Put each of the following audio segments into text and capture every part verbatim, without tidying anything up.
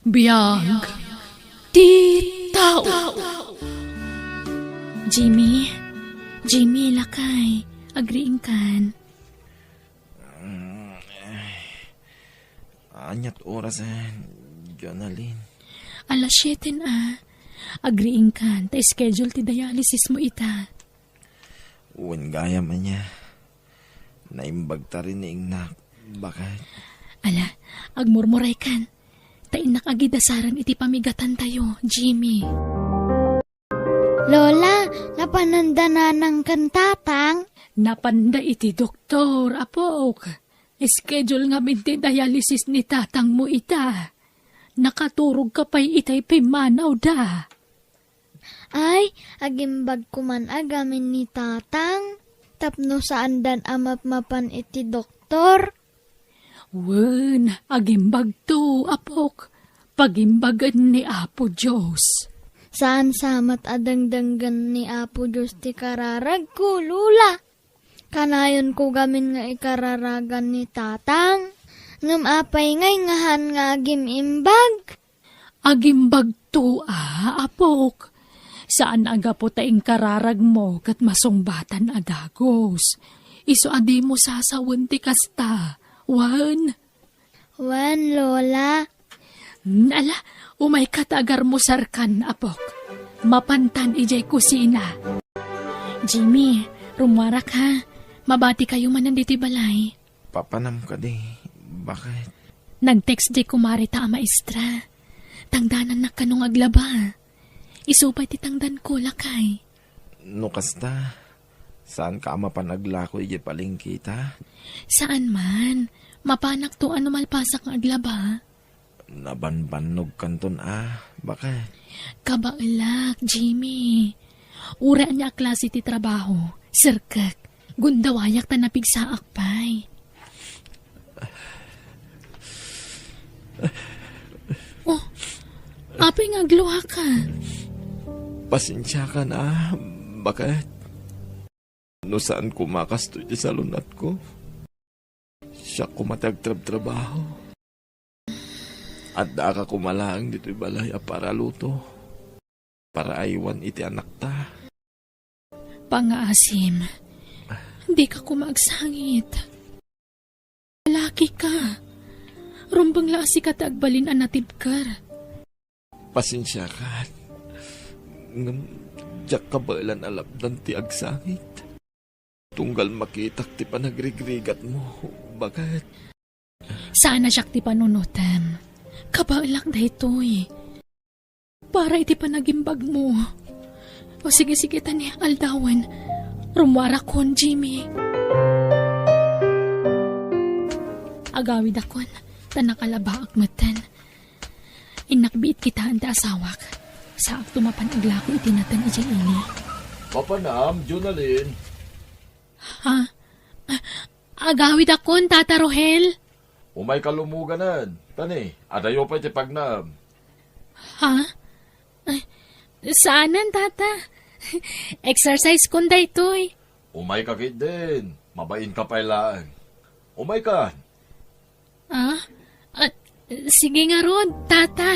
Biag ti tao. Jimmy, Jimmy, lakay, agriingkan. Aniat oras, eh, Jonalyn? Alas siete na. Agriingkan, ta schedule ti dialysis mo ita. Wen gayam ania. Naimbag ta rin ni ingnak. Bakit? Ala, agmurmuraykan. Ta innak agidasaran iti pamigatantayo, Jimmy. Lola, napananda nanang ken tatang? Napanda iti doktor, apok. Schedule ngamin ti dialysis ni tatangmo ita. Nakaturog ka pay itay pimmanawda. Ay, agimbag koman a gamin ni tatang, tapno saandan a mapmapan iti doktor. Wen, agimbagto, apok, pagimbagen ni Apo Dios. Saan sa met a dengdenggen ni Apo Dios ti kararagko, Lola. Kanayonko gamin nga ikararagan ni tatang. Ngem apay ngay ngahan nga agim-imbag? Agimbagto a, apok. Saan a gapu ta inkararagmo ket masungbatan a dagus. Isu a dimo sasawen ti kasta. Wen? Wen, Lola. Hmm, ala, umayka ta agarmusarkan, apok. Mapantan idiay kusina. Jimmy, rummuarak ha. Mabatikayo manen ditoy balay. Papanam kadi? Bakit? Nag-text diay kumareta a maestra. Tangdanannak kano nga aglaba. Isu pay ti tangdanko, lakay. No kasta, saanka a mapan aglako idiay palengketa? Saan man. Mapanakto a no malpasak nga aglaba. Nabanbannogkanton a, bakit? Kabaelak, Jimmy. Uray ania a klase ti trabaho, serkek. Gundawayak ta napigsaak pay. Oh, apay nga agluaka? Pasensiakan a, bakit? No saan koma kastoy ti salunatko, siak koma ti agtrabtrabaho. Addaaka koma laeng ditoy balay a para luto, para aywan iti anakta. Pangaasim, dika koma agsangit. Lalaki ka. Rumbeng la a sika ti agbalin a natibker. Pasensiakan. Ngem diak kabaelan a lapdan ti agsangit. Tunggal makitak ti panagrigrigatmo, baket. Saan a siak ti panunotem. Kabaelak daytoy. Para iti panagimbagmo. O sige, sige, ta ni aldawen. Rummuarakon, Jimmy. Agawidakon, ta nakalabaak metten. Innak biit kitaen ti asawak. Saakto mapan aglako iti nateng idiay ili. Mapanam, Jonalyn. Ha? Agawidakon, Tata Rohel. Umayka lumuganen. Tani, adayo pay ti pagnaem. Ha? Ay, saanen, Tata. Exercise kon daytoy. Umayka ketdin. Mabainka pay laeng. Umaykan. Ah? Ah, sige ngarud, Tata.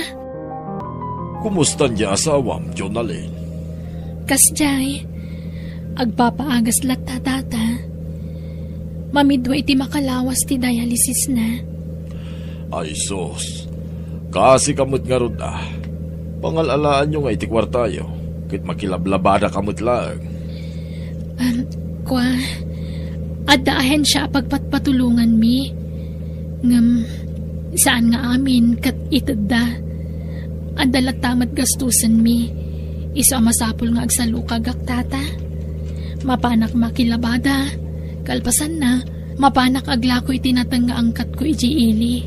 Kumusta ti asawam, Jonalyn? Kasdiay, agpapaagas latta, Tata. Mamidwa iti makalawas ti dialysisna. Ay sus, kaasi ka met ngarud a. Pangal-alaanyo nga iti kuartayo, ket makilablabada ka met laeng. Um, kua, adda ahensia a pagpatpatulonganmi. Ngem, saan nga amin ket itedda. Adda latta met gastusenmi. Isu a masapul nga agsalukagak, Tata. Mapanak makilabada. Kalpasanna, mapanak aglako iti nateng nga angkatko idiay ili.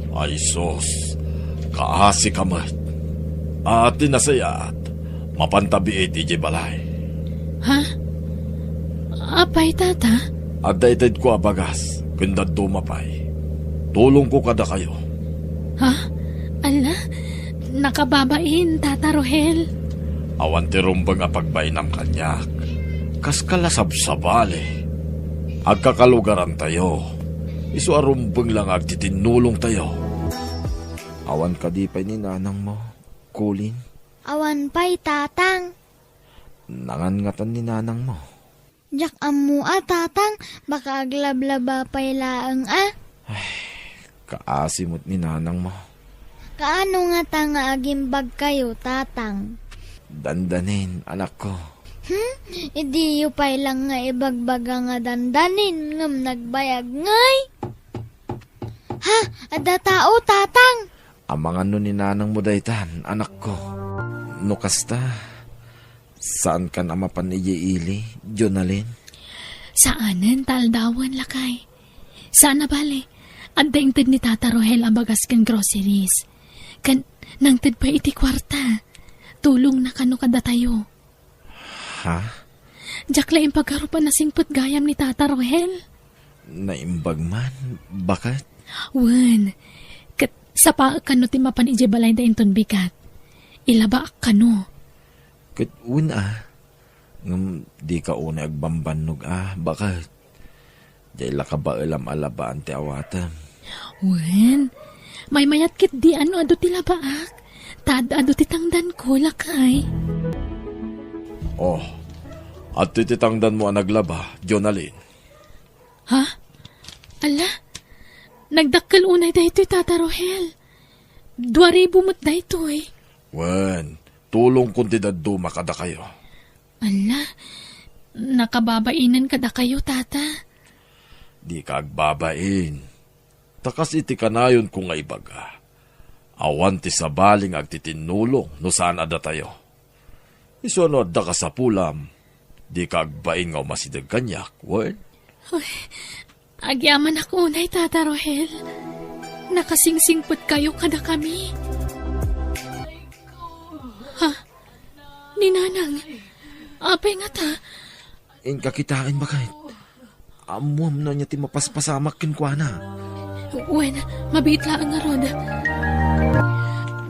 Ay sus, kaasi ka met. A, ti nasayaat, mapanta biit idiay balay. Ha? Apay, Tata? Adda itedko a bagas, ken dadduma pay. Tulongko kadakayo. Ha? Ala, nakababain, Tata Rohel. Awan ti rumbeng a pagbainam kaniak. Kaska la sabsabali. Agkakalugarantayo. Isu a rumbeng la nga agtitinnulongtayo. Awan kadi pay ni nanangmo, Colin? Awan pay, Tatang. Nangangatan ni nanangmo? Diak ammo a, Tatang, baka aglablaba pay laeng a. Ay, kaasi met ni nanangmo. Kaano ngata nga agimbagkayo, Tatang? Dandanin, anakko. Hmm? Idiyo pay lang nga ibagbaga nga dandanin, ngem nagbayag ngay? Ha? Adda tao, Tatang? Amangan no ni nanangmo daytan, anakko. No kasta, saankan a mapan idiay ili, Jonalyn? Saanen, ta aldawen, lakay. Saan a bale, adda inted ni Tata Rohel a bagas ken groceries. Ken, nangted pay iti kuarta. Tulongna kano kadatayo. Ha? Diak la impagarup a nasingpet gayam ni Tata Rohel. Naimbag man, baket? Wen, ket sapaek kano ti mapan idiay balayda inton bigat. Ilabaak kano. Ket wen a, ngem dika unay agbambannog a, baket? Diay la kabaelam a labaan ti awatem. Wen, maymayat ketdi a no adu ti labaak, ta ad-adu ti tangdanko, lakay. Oh, adtoy ti tangdanmo a naglaba, Jonalyn. Ha? Ala, nagdakkel unay daytoy, Tata Rohel. Dua ribu met daytoy. Wen, tulongkon ti dadduma kadakayo. Ala, nakababainen kadakayo, Tata. Dika agbabain. Ta kas iti kanayonko nga ibaga, awan ti sabali nga agtitinnulong no saan a datayo. Isu no adda kasapulam, dika agbain nga umasideg kaniak, wen? Ay, agyamanak unay, Tata Rohel. Nakasingsingpetkayo kadakami. Ha? Ni Nanang, apay ngata? Inka kitaen, baket. Ammoam no ania ti mapaspasamak kenkuana. Wen, mabiit laeng ngarud.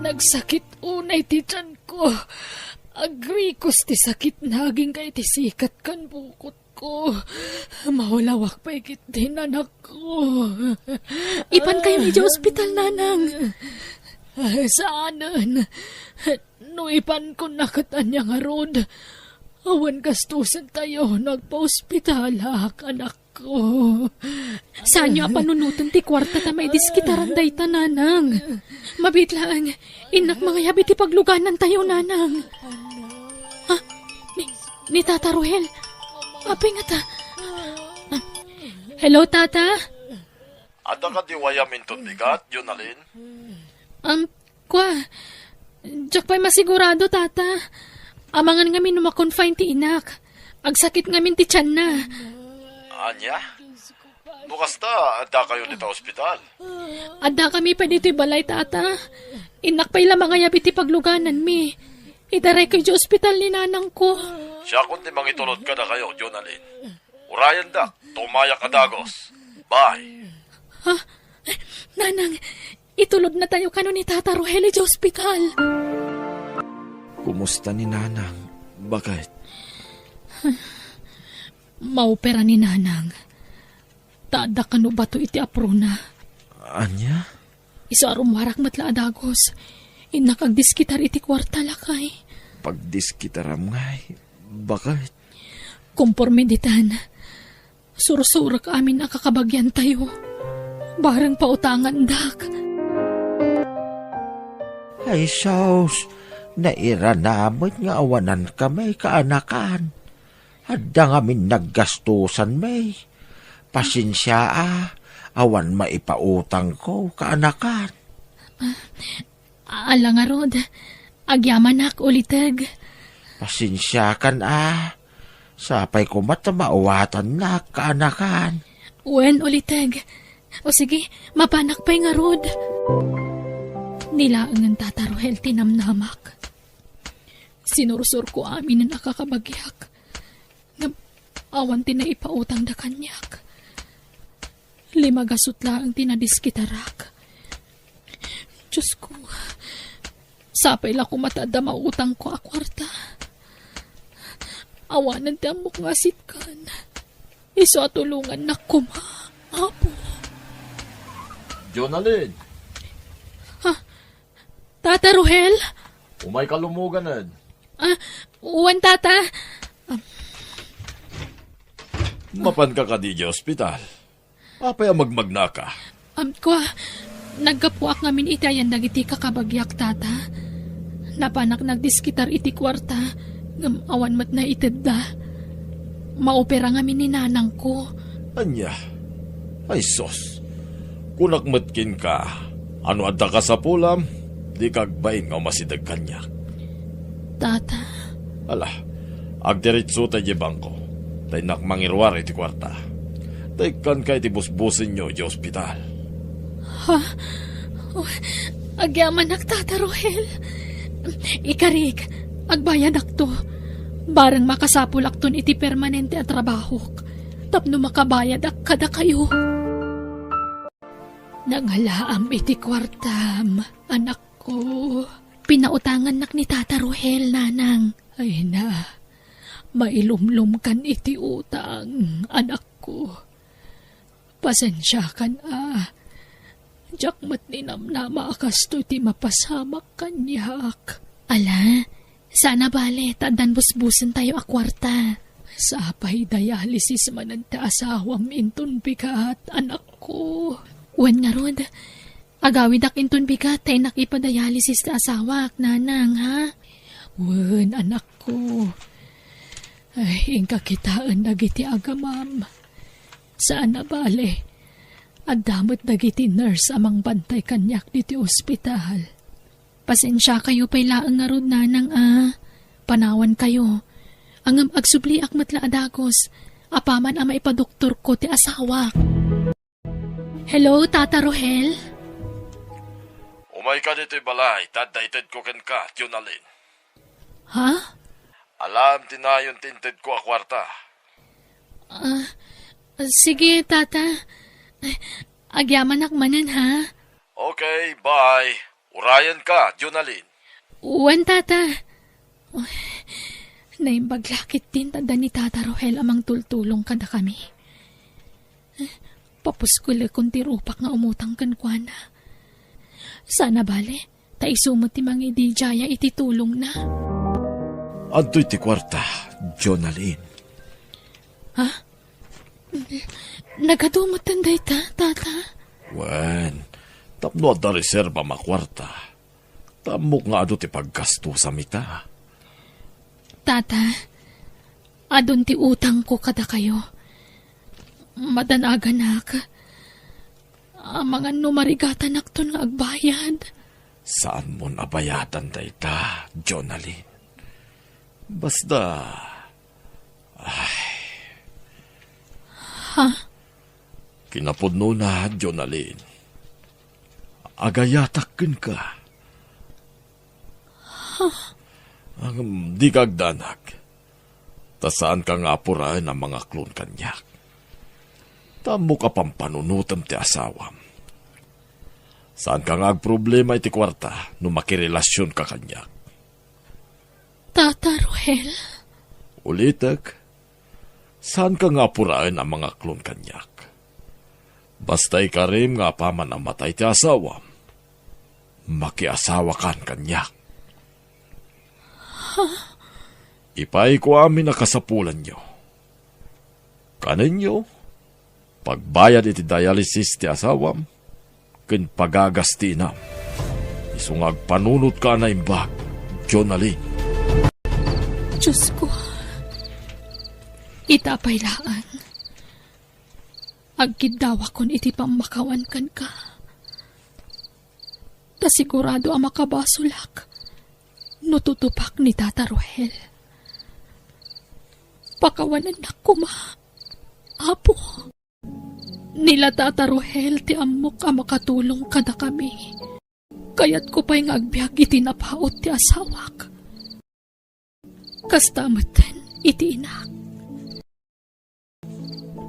Nagsakit unay ti tianko. Agrikos ti sakitna agingga iti sikat ken bukotko. Maulawak pay ketdi, anakko. Ipankayo idiay ospital, Nanang. Saanen. No ipankon ket ania ngarud, awan gastusentayo no agpaospitalak, anakko. Saanyo a panunoten ti kuarta ta maidiskitaran dayta, Nanang. Mabiit laeng, innak mangayab iti pagluganantayo, Nanang. Ha? Ni, ni Tata Rohel? Apay ngata? Hello, Tata? Adda kadi wayam inton bigat, Jonalyn? Um, kua, diak pay masigurado, Tata. Amangan ngamin no ma-confine ti inak. Agsakit ngamin ti tianna. Ania? No kasta, addakayo dita ospital? Addakami pay ditoy balay, Tata. Innak pay la mangayab iti paglugananmi. Idarayko idiay ospital ni nanangko. Siakon ti mangitulod kadakayo, Jonalyn. Urayendak, tumayak a dagus. Bye. Ha? Nanang, itulodnatayo kano ni Tata Rohel idiay ospital. Kumusta ni Nanang, baket? Maopera ni Nanang. Ta adda kano bato iti aprona. Ania? Isu a rummuarak met la a dagus. Innak agdiskitar iti kuarta, lakay. Pagdiskitaram ngay, baket? Komporme ditan, sursurek amin a kakabagiantayo. Bareng pautangandak. Ay, sus, nairana met nga awanan kami kaanakan. Adda ngamin naggastusanmi. Pasensia a, awan maipautangko, kaanakan. Ala ngarud, agyamanak, uliteg. Pasensiakan a, sapay koma ta maawatannak, kaanakan. Wen, uliteg. O sige, mapanak pay ngarud. Ni laengen, Tata Rohel, ti namnamak. Sinursurko aminen a kakabagiak. Ngem awan ti naipautangda kaniak. Lima gasut laeng ti nadiskitarak. Diosko, sapay la koma ta adda mautangko a kuarta. Awanen ti ammok nga asitkan. Isu a tulongannak koma, Apo. Jonalyn! Ha? Tata Rohel? Umayka lumoganen. Ah, wen, Tata. Mapanka kadi idiay ospital? Apay a magmagnaka? Am, kua, naggapuak ngamin iti ayan dagiti kakabagiak, Tata. Napanak nagdiskitar iti kuarta, ngem awan met naitedda. Maopera ngamin ni nanangko. Ania? Ay sus, kunak met kenka, a no adda kasapulam, dika agbain nga umasideg kaniak. Tata. Ala, agdiretso ta idiay bangko, ta innak mangiruar iti kuarta. Ta ikkanka iti busbusenyo idiay ospital. Ha? Oh, agyamanak, Tata Rohel. Ikarik, agbayadakto. Bareng makasapulakton iti permanente a trabahok tapno makabayadak kadakayo. Nangalaam iti kuartam, anakko. Pinautangannak ni Tata Rohel, nanang. Ay na, mailumlomkan iti utang, anakko. Pasensiakan a. Diak met ninamnama a kastoy ti mapasamak kaniak. Ala, saan a bale, ta addan busbusentayo a kuarta. Sapay dialysis manen ti asawam inton bigat, anakko. Wen ngarud, agawidak inton bigat ta innak ipadialysis ti asawak, nanang, ha? Wen, anakko. Ay, inka kitaen dagiti agamam. Saan a bale, adda met dagiti nurse a mangbantay kaniak ditoy ospital. Pasensiakayo pay laeng ngarud, nanang, a. Panawankayo. Ngem agsubliak met la a dagus, apaman a maipadoktorko ti asawak. Hello, Tata Rohel? Umayka ditoy balay, ta adda itedko kenka, Jonalyn. Ha? Alaem ti nayon ti intedko a kuarta. Ah, sige, Tata. Agyamanak manen, ha? Okay, bye. Urayenka, Jonalyn. Wen, Tata. Uy, naimbag la ketdin ta adda ni Tata Rohel a mangtultulong kadakami. Papuskolekon ti rupak nga umutang kenkuana. Saan a bale, ta isu met ti mangididiaya iti tulongna. Adtoy ti kuarta, Jonalyn. Ha? Nagadu metten dayta, Tata? Wen, tapno adda reserba a kuarta, ta ammok nga adu ti paggastosam ita. Tata, adun ti utangko kadakayo. Madanaganak. Amangan no marigatanakton nga agbayad. Saanmon a bayadan dayta, Jonalyn. Basta, ay. Ha? Kinapudnona, Jonalyn. Agayatak kenka. Ngem dika agdanag, ta saanka nga apuraen a mangaklon kaniak. Ta ammok a pampanunotem ti asawam. Saanka nga agproblema iti kuarta no makirelasionka kaniak. Tata Rohel? Ulitek, saanka nga apuraen a mangaklon kaniak. Basta ikarim nga apaman a matay ti asawam, makiasawakan kaniak. Ipaayko amin a kasapulanyo. Kanenyo, pagbayad iti dialysis ti asawam, ken pagagas ti inam. Isu nga agpanunotka a naimbag, Jonalyn. Diosko, ita pay laeng. Agkiddawakon iti pammakawan kenka. Ta sigurado a makabasolak no tutupak ni Tata Rohel. Pakawanennak koma, Apo. Ni la Tata Rohel ti ammok a makatulong kadakami. Kayatko pay nga agbiag iti napaut ti asawak. Kasta metten iti inak.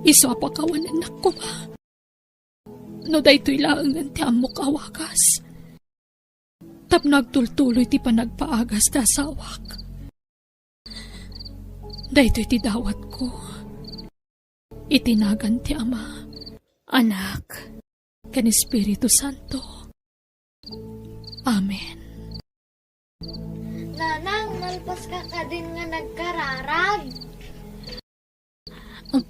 Isu a pakawanennak koma no daytoy laengen ti ammok a wagas tapno agtultuloy ti panagpaagas ti asawak. Daytoy ti dawatko iti nagan ti Ama, Anak, ken Espiritu Santo. Amen. Paska kadin nga nagkararag?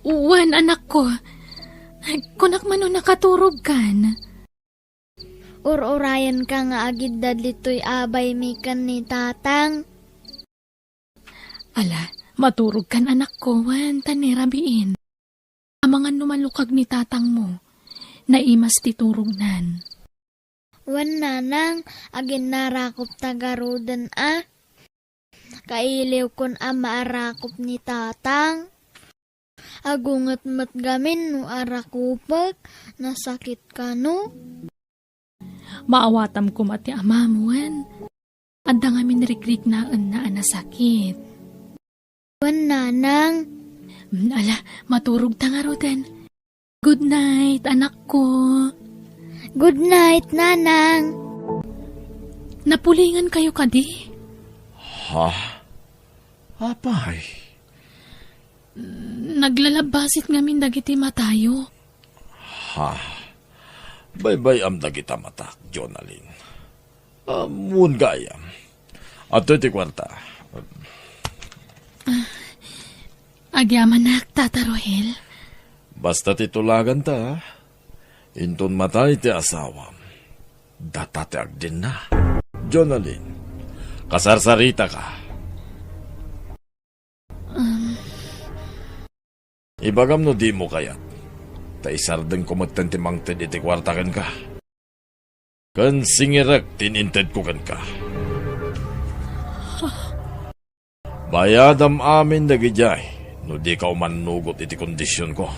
Wen, anakko. Kunak man no nakaturogkan. Ur-urayenka nga agidda ditoy a baymi ken ni Tatang. Ala, maturogkan, anakko, wen, ta ni rabiin. Amangan no malukag ni tatangmo, naimas ti turognan. Wen, nanang, aginnarakopta garuden a. Kailiwkon a maarakop ni tatang. Agunget met gamin no arakopek, nasakit kano. Maawatam koma ti amam, wen. Adda ngamin rikriknaenna a nasakit. Wen, nanang. Mm, ala, maturogta ngaruden. Good night, anakko. Good night, nanang. Napulingan kayo kadi? Ha? Apay? Naglalabbasit ngamin dagiti matayo. Ha? Baybay-am dagita matak, Jonalyn. Ammon gayam. Adtoy ti kuarta. Agyamanak, Tata Rohel. Basta ti tulaganta, inton matay ti asawam, data ti agdenna. Jonalyn, kasarsaritaka. Um. Ibagam no dimo kayat, ta isardengko metten ti mangted iti kuarta kenka. Ken singirek ti inintedko kenka. Bayadam amin dagidiay no dika umannugot iti kondisionko.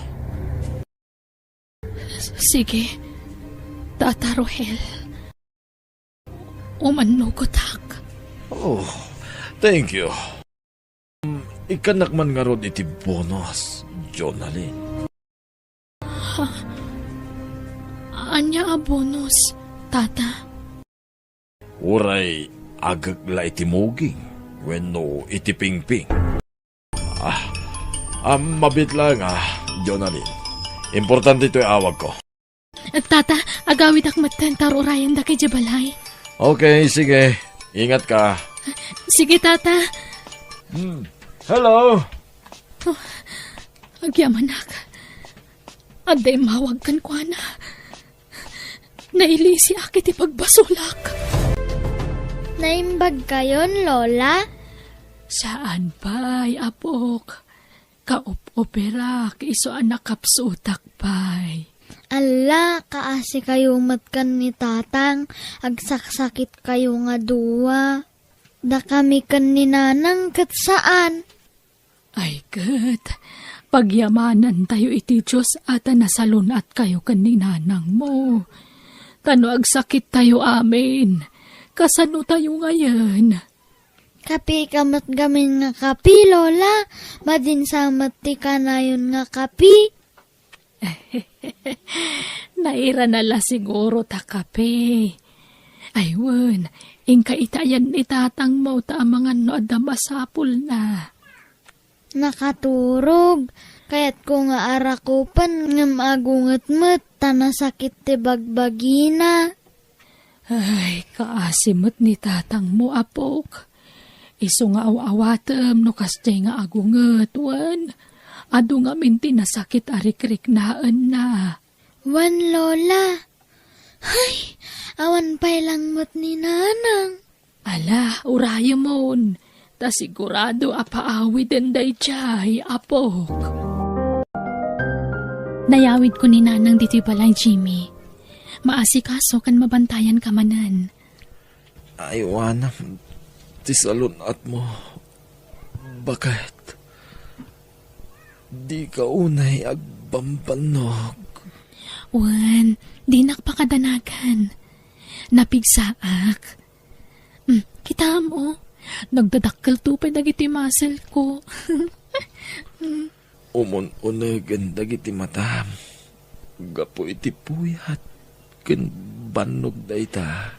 Sige, Tata Rohel. Umannugotak. Oh, thank you. Ikkannak man ngarud iti bonus, Jonalyn. Ha? Ania a bonus, Tata? Uray agek la iti muging wenno iti pingping. Ah, ah, mabiit laeng, ah, Jonalyn. Importante itoy awagko. Tata, agawidak metten ta ur-urayen dagiti balay. Okay, sige. Ingat ka. Sige, Tata. Hmm. Hello. Oh, agyamanak. Adda immawag kenkuana. Nailisiak iti pagbasolak. Naimbag kayon, Lola? Saan pay, apok. Kaup-uperak isu a nakapsutak pay. Alla, kaasi kayo met ken ni Tatang, agsaksakit kayo nga dua. Dakami ken ni Nanang ket saan. Ay ket, pagyamanan tayo iti Dios a ta nasalun-at kayo ken ni Nanangmo. Ta no agsakit tayo amin, kasano tayo ngayen? Kapi ka met gamin nga kapi, Lola. Madinsa met ti kanayon nga kapi. Nairana la siguro ta kape. Ay wen, inka itayan ni tatangmo ta amangan no adda masapulna. Nakaturog. Kayatko nga arakupen ngem agunget met ta nasakit ti bagbagina. Ay, kaasi met ni tatangmo, apok. Isu nga aw-awatem no kasdiay nga agunget, wen adu ngamin ti nasakit a rikriknaenna. Wen, Lola. Hay, awan pay langmet ni Nanang. Ala, urayemon, ta sigurado a paawiden daydiay, apok. Nayawidko ni Nanang ditoy balay, Jimmy. Maasikaso ken mabantayan ka manen. Aywanam ti salun-atmo, baket. Dika unay agbambannog. Wen, dinak pakadanagan. Napigsaak. Hmm, kitaem, o. Nagdadakkelto pay dagiti muscle ko. Umun-unegen dagiti matam gapu iti puyat ken bannog dayta.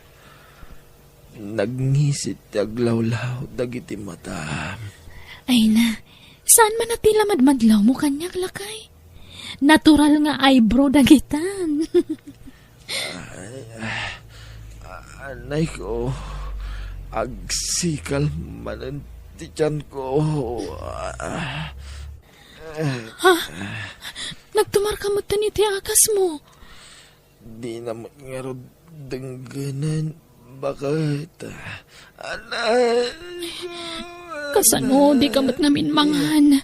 Nagngisit ti aglawlaw dagiti matam. Ay na, saan man a ti la madmadlawmo kaniak, lakay? Natural nga eyebrow dagitan. Ay, ah, anay ko, agsikal manen ti tianko. Ah. Ha? Nagtumarka metten iti agasmo? Dina met ngarud denggenen, baket. Anak. Kasano, dika met ngamin mangan?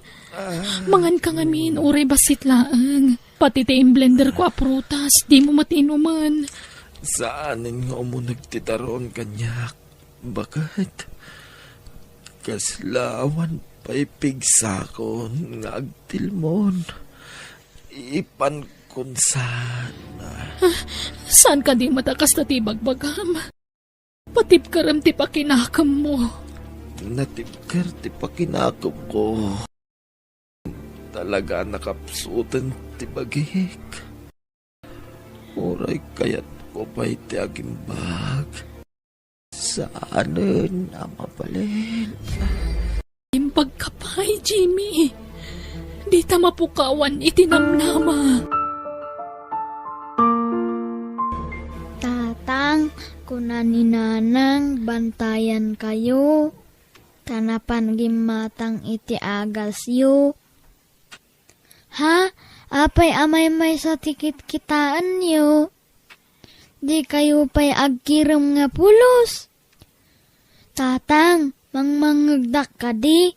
Manganka ngamin, uray bassit laeng. Pati ti imblenderko a prutas, dimo met inumen. Saanen nga umuneg ti taron kaniak, baket. Kasla awan pay pigsakon nga agtilmon. Ipankon saan. Ah, saan kadi met a kasta ti ibagbagam? Patibkerem ti pakinakemmo. Natibker ti pakinakemko. Talaga nakapsuten ti bagik. Uray kayatko pay ti agimbag. Saanen a mabalin. Imbagka pay, Jimmy. Dita mapukawan iti namnama. Tatang, kuna ni Nanang, bantayankayo, ta napan gimmatang iti agasyo. Ha? Apay a maymaysa ti kitkitaenyo? Dikayo pay agkirem nga pulos? Tatang, mangmangngegdak kadi?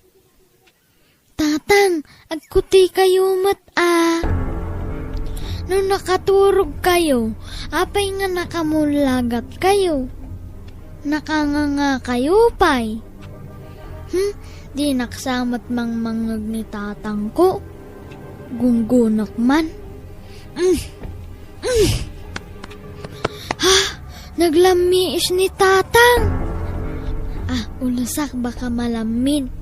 Tatang, agkutikayo met a. No nakaturogkayo, apay nga nakamullagatkayo? Nakangangakayo pay? Hmm, dinak sa met mangmangngeg ni tatangko. Gunggonak man. Mm. Mm. Ha? Naglammiis ni tatang. Ah, ulusak baka malammin.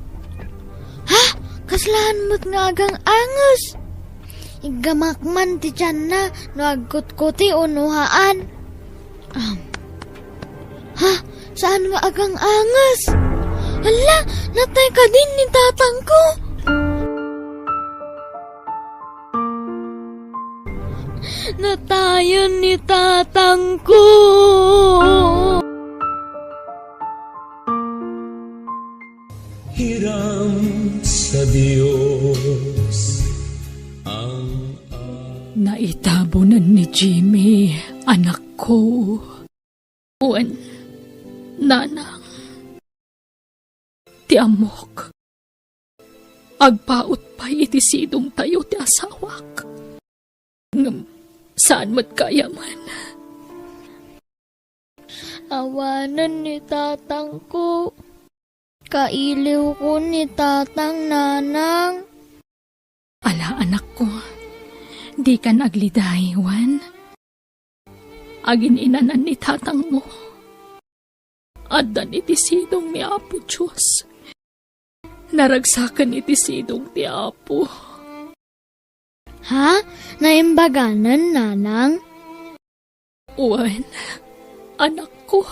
Ha? Kaslaan met nga agang-anges. Iggamak man ti tianna no agkutkuti o no haan. Am. Ha? Saan nga agang-anges? Hala, natay kadin ni tatangko? Natayan ni tatangko. Hiram sa Dios ang... Naitabonen ni Jimmy, anakko. Wen, nanang, ti ammok, agpaut pay iti sidongtayo ti asawak. Ngem saan met gayam. Awanen ni tatangko. Kailiwko ni tatang, nanang. Ala, anakko, dikan agliday, wen. Agin-inanan ni tatangmo. Addan iti sidong ni Apo Dios. Naragsaken iti sidong ti Apo. Ha? Naimbaganen, nanang? Wen, anakko.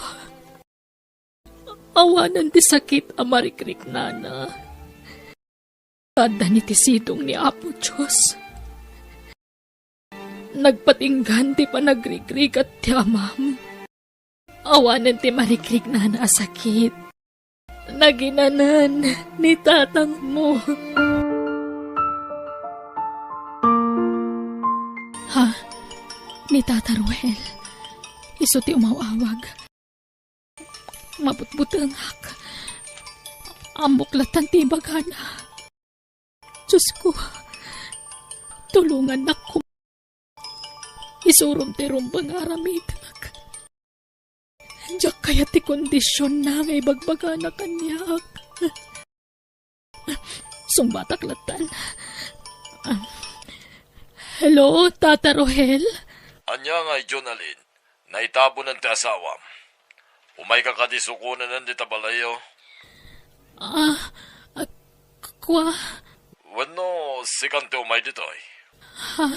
Awanen ti sakit a marikriknana. Addan iti sidong ni Apo Dios. Nagpatinggan ti panagrigrigat ti amam. Awanen ti marikriknana a sakit. Naginanan ni tatangmo. Ha? Ni Tata Ruel. Isu ti umaw-awag. Mabutbutengak. Ammok latta ti ibagana. Diosko, tulongannak koma. Isurom ti rumbeng nga aramidek. Diak kayat ti kondisionna nga ibagbagana kaniak. Sungbatak lattan. Hello, Tata Rohel? Ania ngay, Jonalyn? Naitabonen ti asawam. Umayka kadi sukonen dita balayyo? Ah, ah, kua? Wenno, sikan ti umay ditoy? Ha?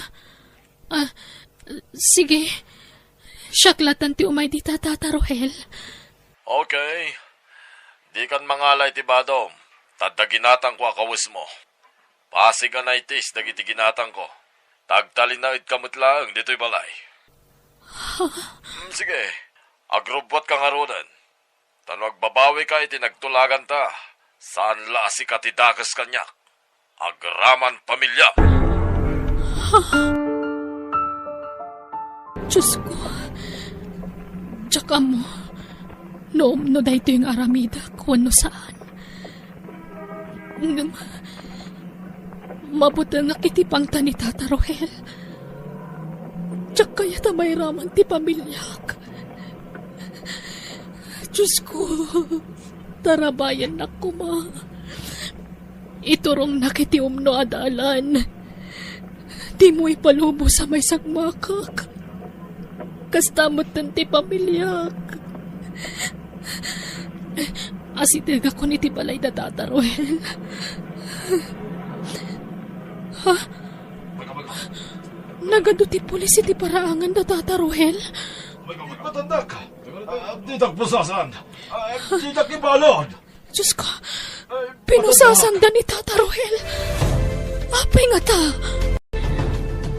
Ah, sige. Siak latta ti umay dita, Tata Rohel. Okay. Dikan mangala iti badom, ta adda ginatangko a kawesmo. Pasig a naitis dagiti ginatangko. Ta agtalinaedka met laeng ditoy balay. Ha? Mm, sige. Agrubbuatka ngaruden. Ta no agbabawika iti nagtulaganta, Saan la a sika ti dakes kaniak, agraman pamiliam. Diosko, diak ammo no umno daytoy nga aramidek wenno saan. Ngem, mabutengak iti pangta ni Tata Rohel. Diak kayat a mairaman ti pamiliak. Diosko, tarabayennak koma. Iturongnak iti umno a dalan. Dimo ipalubos a maisagmakak. Kasta metten ti pamiliak. Asitegakon iti balay da Tata Rohel. Ha? Nagadu ti pulis iti paraangan da Tata Rohel? Di patandak. Ah, ditak pusasan. Ah, ditak ibalon. Diosko, pinusasanda ni Tata Rohel. Apay ngata?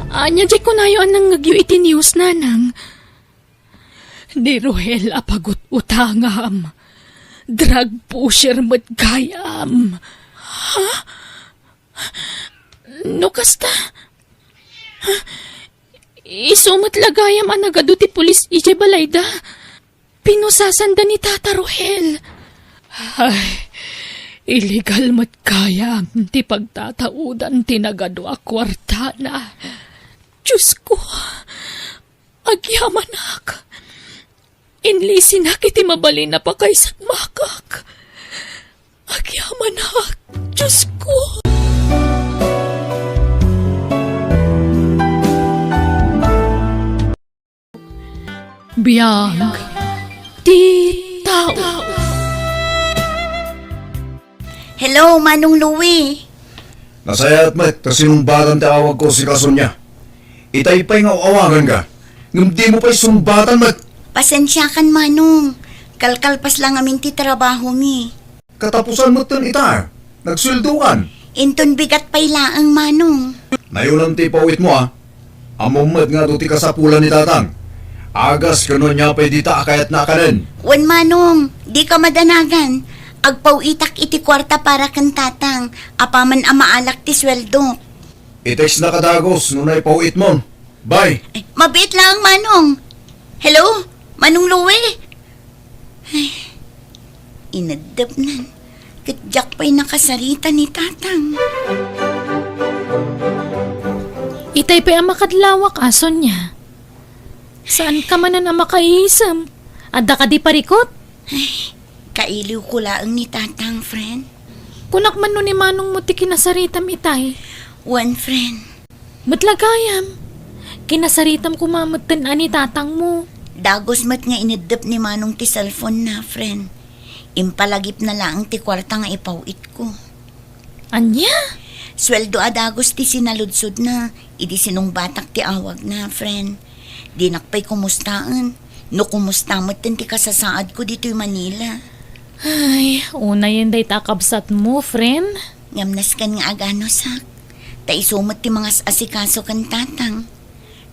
Ania diay kunayo a nangngegyo iti news, nanang? Ni Rohel a pagut-utangam. Drug pusher met gayam. Ha? No kasta, isu met la gayam a nagadu ti pulis idiay balayda. Pinusasanda ni Tata Rohel. Ay, illegal met gayam ti pagtataudan ti nagadu a kuartana. Diosko, agyamanak. Inlisinak iti mabalin a pakaisagmakak. Agyamanak, Diosko. Biag ti tao. Hello, Manong Louie. Nasayaat met ta sinungbatan ti awagko, sika Sonia. Itay pay nga aw-awaganka, ngem dimo pay sungbatan met. Pasensiakan, Manong. Kalkalpas la ngamin ti trabahomi. Katapusan metten ita, nagsueldokan. Inton bigat pay laeng, Manong. Nayonan ti ipaw-itmo, a. Ammom met nga adu ti kasapulan ni Tatang. Agas ken no ania pay dita a kayatna a kanen. Wen, Manong, dika madanagan. Agpaw-itak iti kuarta para ken Tatang, apaman a maalak ti sueldok. I-textnaka dagus no naipaw-itmon. Bye. Ay, mabiit laeng, Manong. Hello, Manong Louie? Ay, ineddepnan. Ket diak pay nakasarita ni Tatang. Itay pay a makadlawak, a, Sonia. Saanka manen a makaisem? Adda kadi parikut? Ay, kailiwko laeng ni Tatang, friend. Kunak man no ni Manongmo ti kinasaritam itay. Wen, friend. Met la gayam. Kinasaritam koma metten a ni Tatangmo. Dagus met nga ineddep ni Manong ti cellphone-na, friend. Impalagipna laeng ti kuarta nga ipaw-itko. Ania? Sueldo a dagus ti sinaludsodna idi sinungbatak ti awagna, friend. Dinak pay kumustaen no kumusta metten ti kasasaadko ditoy Manila. Ay, unayen dayta a kabsatmo, friend. Ngem nasken nga aganusak, ta isu met ti mangas-asikaso ken Tatang.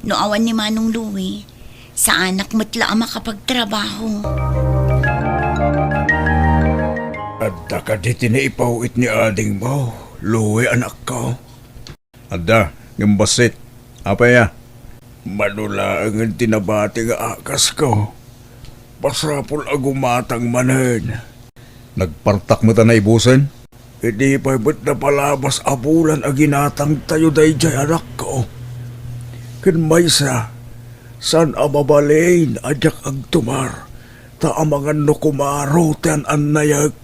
No awan ni Manong Louie, saanak met la a makapagtrabaho. Adda kadi ti naipaw-it ni adingmo, Louie, anakko? Adda, ngem bassit. Apay a? Mano laengen ti nabati nga akasko. Masapul a gumatang manen. Nagpartak met a naibusen? Idi pay met napalabas a bulan a ginatangtayo daydiay, anakko. Ken maysa, saan a mabalin a diak agtumar, ta amangan no kumaro ti an-annayek.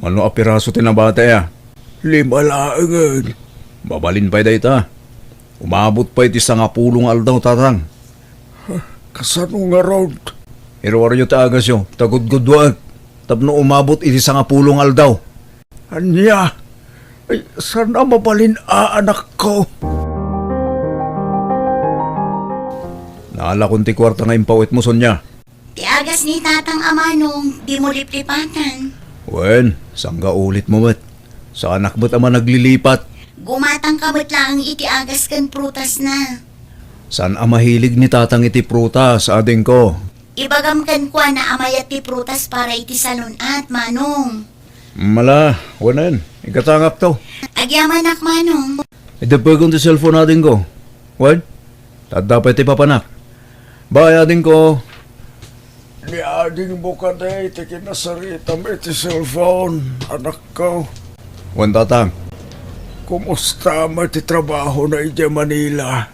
Mano a piraso ti nabati a? Lima laengen. Mabalin pay dayta. Umabot pay iti sangapulo nga aldaw, Tatang. Kasano ngarud? Iruaryo ti agasyo, ta gudguduaek tapno umabot iti sangapulo nga aldaw. Ania? Ay, saan a mabalin a, anakko? Naalakon ti kuarta nga impaw-itmo, Sonia. Ti agas ni Tatang a Manong, dimo liplipatan. Wen, sangga ulitmo met. Saanak met a managlilipat. Gumatangka met laeng iti agas ken prutasna. Saan a mahilig ni Tatang iti prutas, adingko. Ibagam kenkuana a mayat ti prutas para iti salun-at, Manong. Mala, wanen, igatangakto. Agyamanak, Manong. Ideppegon ti cellphone, adingko. Wen, adda pay ti papanak. Bye, adingko. Ni adingmo kadi ti kinasaritam iti cellphone, anakko. Wen, tatang. Kumusta met ti trabahona idiay Manila?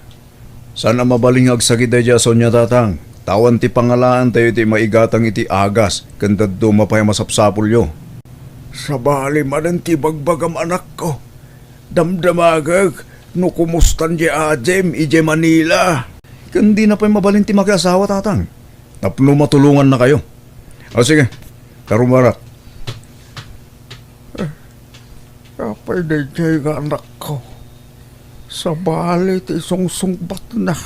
Saan a mabalin nga agsakit daydiay a Sonia, tatang. Ta awan ti pangalaantayo iti maigatang iti agas ken dadduma pay a masapsapulyo. Sabali manen ti ibagbagam, anakko. Damdamagek no kumustan diay adim idiay Manila. Ken dina pay mabalin ti makiasawa, tatang. Tapno matulongannakayo. O sige, karumarak. Apay daydiay nga anakko? Sabali ti isungsungbatna.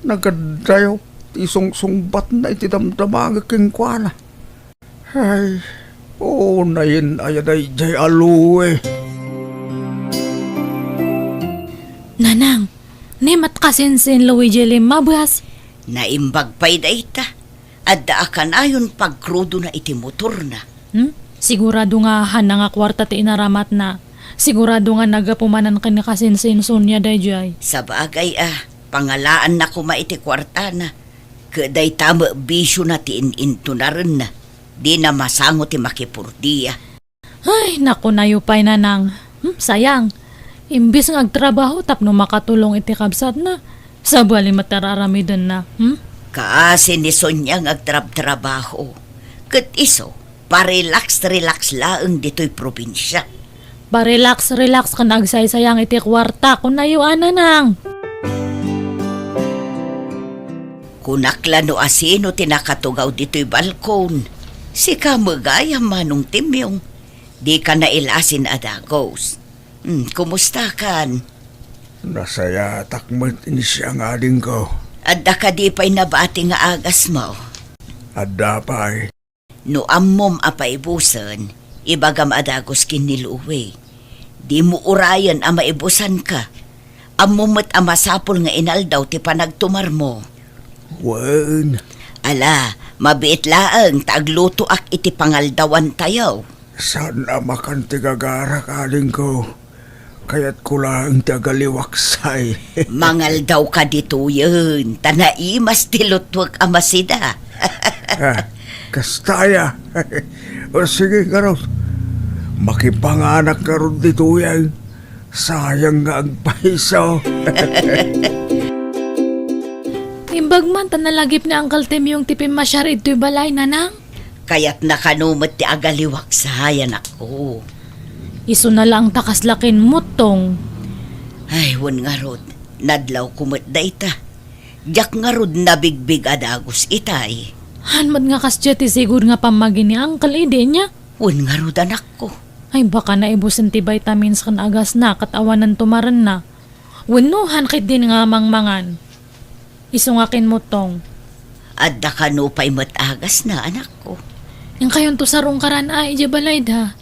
Nagaddayo ti isungsungbatna iti damdamagek kenkuana. Ay, unayen aya daydiay a Louie. Nanang, ni met kasinsin Louie diay limmabas? Naimbag pay dayta. Adda a kanayon pagkrudona iti motorna. Hmm? Sigurado nga haanna nga kuarta ti inaramatna. Sigurado nga naggapu manen ken ni kasinsin Sonia daydiay. Sabagay a, pangalaanna koma iti kuartana. Ket dayta met bisiona ti in-intunarenna. Dina masango ti makipurdia. Ay, nakunayo pay, Nanang. Hmm, sayang. Imbes nga agtrabaho tapno makatulong iti kabsatna, sabali met ti ar-aramidenna. Hmm? Kaasi ni Sonia nga agtrabtrabaho. Ket isu, parelax-relax laeng ditoy probinsia. Parelax-relax ken agsaysayang iti kuarta, kunayo a, Nanang. Kunak la no asino ti nakatugaw ditoy balkon. Sika met gayam, Manong Timyong. Dika nailasin a dagus. Hmm, kumustakan? Nasayatak met iti siak nga adingko. Adda kadi pay nabati nga agasmo? Adda pay. No ammom a paibusen, ibagam a dagus ken ni Louie. Dimo urayen a maibusanka. Ammom met a masapul nga inaldaw ti panagtumarmo. Wen. Ala, mabiit laeng ta aglutoak iti pangaldawantayo. Saan a makan ti gagarak, adingko. Kayatko laeng ti agaliwaksay. Mangaldawka ditoyen, ta naimas ti lutwek a masida. Ah, kasta aya. O, sige, ngarud. Makipanganak ngarud ditoyen. Sayang nga agpayso. Imbag man ta nalagip ni Uncle Timyong ti pimmasiar idtoy balay, Nanang. Kayatna kano met ti agaliwaksay, anakko. Isuna laeng ta kasla kinmuttong. Ay, wen ngarud, nadlawko met dayta. Diak ngarud nabigbig a dagus itay. Haan met nga kasdiay ti sigud nga pammagi ni Uncle idi nia? Wen ngarud, anakko. Ay, baka naibusen ti vitamins ken agasna ket awanen tumarenna. Wenno, haan ketdin nga mangmangan. Isu nga kinmuttong. Adda kano pay met agasna, anakko. Inkayonto sarungkaran a idiay balayda.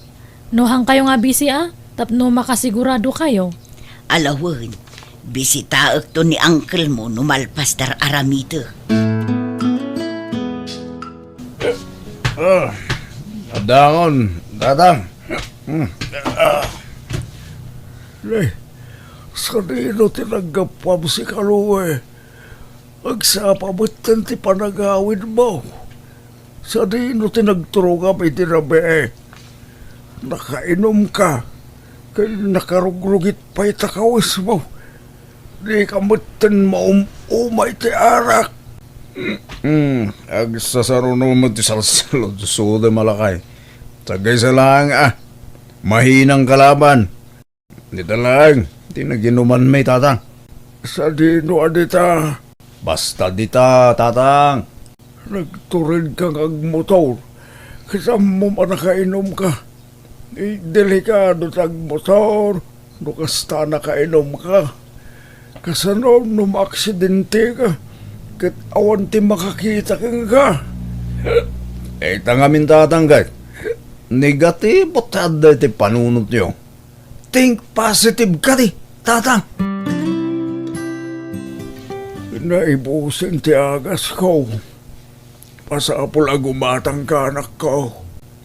No haankayo nga bisi a, tapno makasiguradokayo. Ala wen, bisitaekto ni uncle mo no malpas ti ar-aramidek. Ah, addangon, tatang. Hmm. Ah. Nay, sadino ti naggapuam, sika Louie? Agsapa metten ti panagawidmo. Sadino ti nagturongam iti rabii? Nakainumka, ken nakarugrugit pay ta kawismo. Dika metten maum-uma iti arak. Hmm, agsasaruno met ti salsaludsodem a lakay. Sagaysa laeng a, mahinang kalaban. Dita laeng ti naginumanmi, tatang. Sadino a dita? Basta dita, tatang. Nagturedka nga agmotor. Ket ammom a nakainumka. Delikado ti agmotor no kasta nakainumka. Kasano no maaksidenteka ket awan ti makakita kenka? Ita ngamin, tatang, ket negatibo ti adda iti panunotyo. Think positive kadi, tatang. Naibusen ti agasko. Masapul a gumatangka, anakko.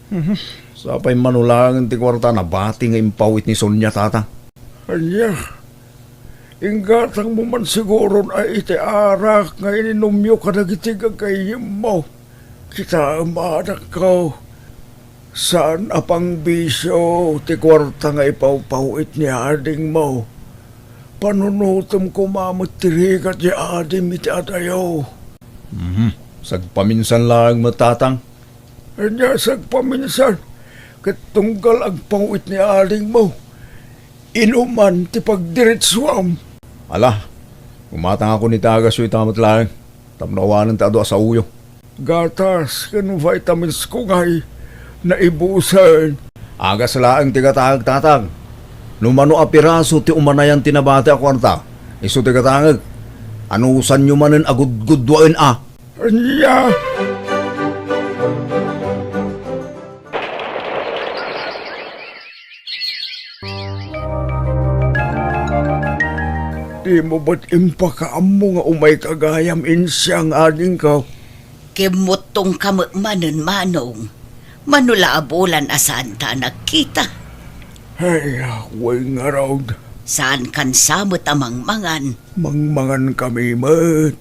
Mhm. Sapay mano laeng ti kuarta nabati nga impawit ni Sonia, Tatang. Ania, inggatangmo man siguron a iti arak nga ininumyo kadagiti gagayyemmo. Kitaem, anakko, saan a pangbisio ti kuarta nga ipawpawit ni adingmo. Panunotem koma met ti rigat ti adim iti adayo. Mhm. Sagpaminsan laeng met, Tatang. Ania, sagpaminsan, ket tunggal agpawit ni adingmo, inuman ti pagdiretsuam. Ala, gumatangakon iti agasyo ita met laeng, tapno awanen ti adu a saoyo. Gatas ken vitamins ko ngay, naibusen. Agas laeng ti gatangek, Tatang. No mano a piraso ti umanayan ti nabati a kuarta, isu ti gatangek. Anusanyo manen a gudgudwaen a. Ania? Dimo met impakaammo nga umayka gayam, insiang adingko? Kimmuttongka met manen, Manong. Mano la a bulan a saanta a nagkita. Ay, wen ngarud. Saankan sa met a mangmangan? Mangmangankami met.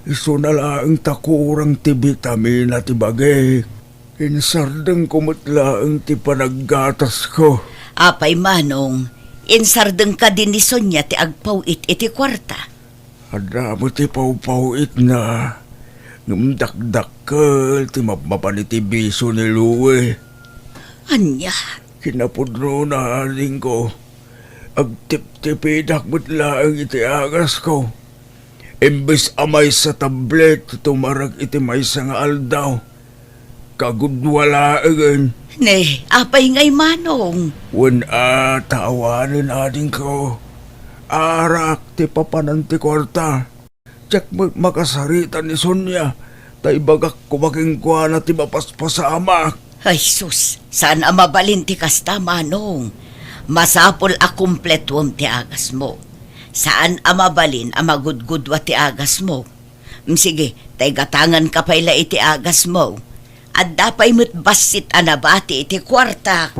Isuna laeng ta kurang ti bitamina ti bagik. Insardengko met laeng ti panaggatasko. Apay, Manong, insardeng kadi ni Sonia ti agpaw-it iti kuarta? Adda met ti pawpaw-itna, ngem dakdakkel ti mapmapan iti bisio ni Louie. Ania? Kinapudnona, adingko, agtiptipidak met laeng iti agasko. Imbes a maysa tablet ti tumarek iti maysa nga aldaw, kagudua laengen. Ne, apay ngay, Manong? Wen a, ta awanen, adingko. Arak ti papanan ti kuarta. Diak met makasarita ni Sonia, ta ibagak koma kenkuana ti mapaspasamak. Ay sus, saan a mabalin ti kasta, Manong. Masapul a kumpletuem ti agasmo. Saan a mabalin a magudgudua ti agasmo. Mm, sige, ta igatanganka pay la iti agasmo. Adda pay met bassit a nabati iti kuartak.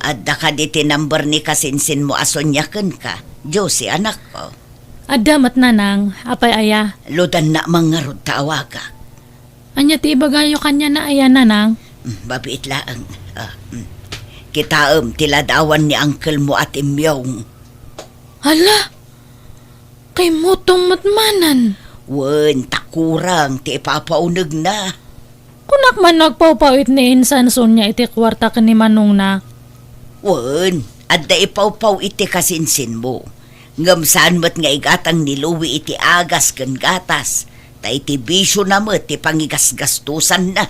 Adda kadi ti number ni kasinsinmo a Sonia kenka, Josie, anakko? Adda met, Nanang. Apay aya? Ludanna man ngarud ta awagak. Ania ti ibagayo kaniana aya, Nanang? Mm, mabiit laeng. Ah, mm. Kitaem ti ladawan ni uncle mo a timmyong. Hala! Kimmutong met manen. Wen, ta kurang ti ipapaunegna. Kunak man no agpawpaw-it ni insan Sonia iti kuarta ken ni manongna. Wen, adda ipawpaw-it ti kasinsinmo. Ngem saan met nga igatang ni Louie iti agas ken gatas, ta iti bisiona met ti pangigasgastosanna.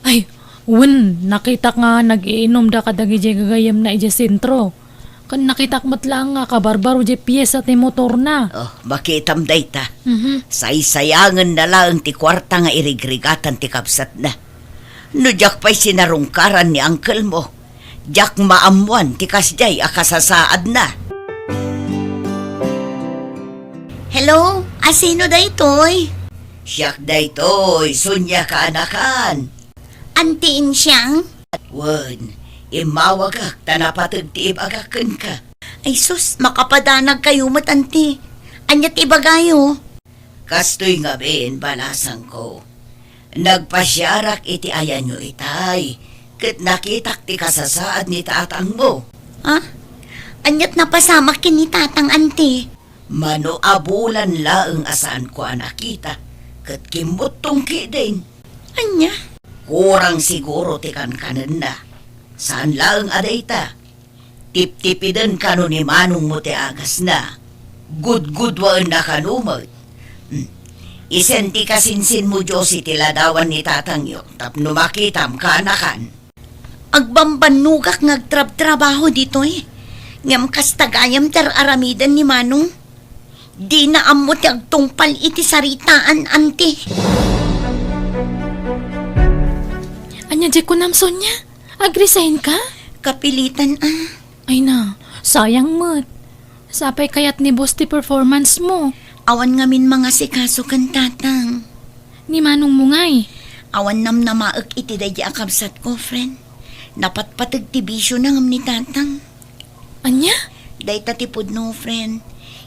Ay, wen, nakitak nga nag-iinumda kadagiti gagayyemna idiay sentro. Ken nakitak met laeng nga kabarbaro diay piesa ti motorna. Oh, makitam dayta. Mhm. Saysayangenna laeng ti kuarta nga irigrigatan ti kabsatna. No diak pay sinarungkaran ni uncle mo, diak maammoan ti kasdiay a kasasaadna. Hello? A sino daytoy? Siak daytoy, Sonia kaanakan. Anti Insiang? Wen, immawagak ta napateg ti ibagak kenka. Ay sus, makapadanag kayo met, anti. Ania ti ibagayo? Kastoy ngamin, balasangko. Nagpasiarak iti ayanyo itay, ket nakitak ti kasasaad ni tatangmo. Ha? Aniat napasamak ken ni tatang, anti? Mano a bulan laeng a saanko a nakita, ket kimmuttong ketdin. Ania? Kurang siguro ti kankanenna. Saan laeng a dayta. Tiptipiden kano ni manongmo ti agasna. Gudgudwaenna kano met. Hmm. Isen ti kasinsinmo, Josie, ti ladawan ni tatangyo tapno makitam kaanakan. Agbambannogak nga agtrabtrabaho ditoy. Ngem kasta gayam ti ar-aramiden ni Manong. Dina ammo ti agtungpal iti saritaan, anti. Ania diay kunam, Sonia? Ag-resign ka? Kapilitan, ah. Ay na, sayang met. Sapay kayat ni boss ti performance mo. Awan ngamin mangasikaso ken tatang. Ni manongmo ngay? Awan namnamaek iti daydi a kabsatko, friend. Napatpateg ti bisiona ngem ni Tatang. Ania? Dayta ti pudno, friend.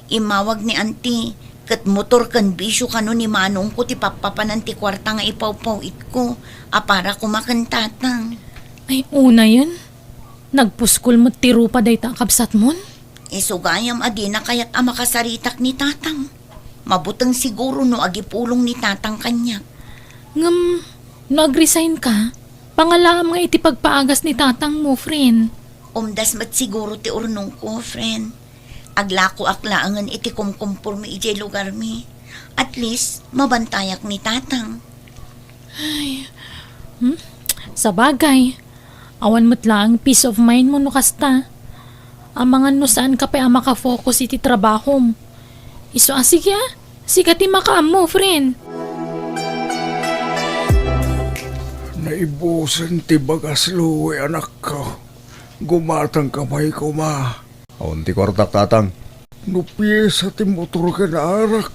Immawag ni Auntie, ket motor ken bisio kano ni Manongko ti pappapanan ti kuarta nga ipawpaw-itko a para koma ken Tatang. Ay, unayen. Nagpuskol met ti rupa dayta a kabsatmon? Isu gayam a dina kayat a makasaritak ni Tatang. Mabuteng siguro no agipulong ni Tatang kaniak. Ngem, no ag-resign ka, pangalaam nga iti pagpaagas ni Tatangmo, friend. Umdas met siguro ti urnongko, friend. Aglakoak laengen iti kumkumpormi idiay lugarmi. At least, mabantayak ni Tatang. Ay, hmm? Sabagay, awan met laeng peace of mind mo no kasta. Amangan no saan ka pay a makafocus iti trabahom. Isu a, sige a, sika ti makaammo, friend. Naibusen ti bagas, Louie, anakko. Gumatangka pay koma. Awan ti kuartak, Tatang. No piesa ti motor ken arak,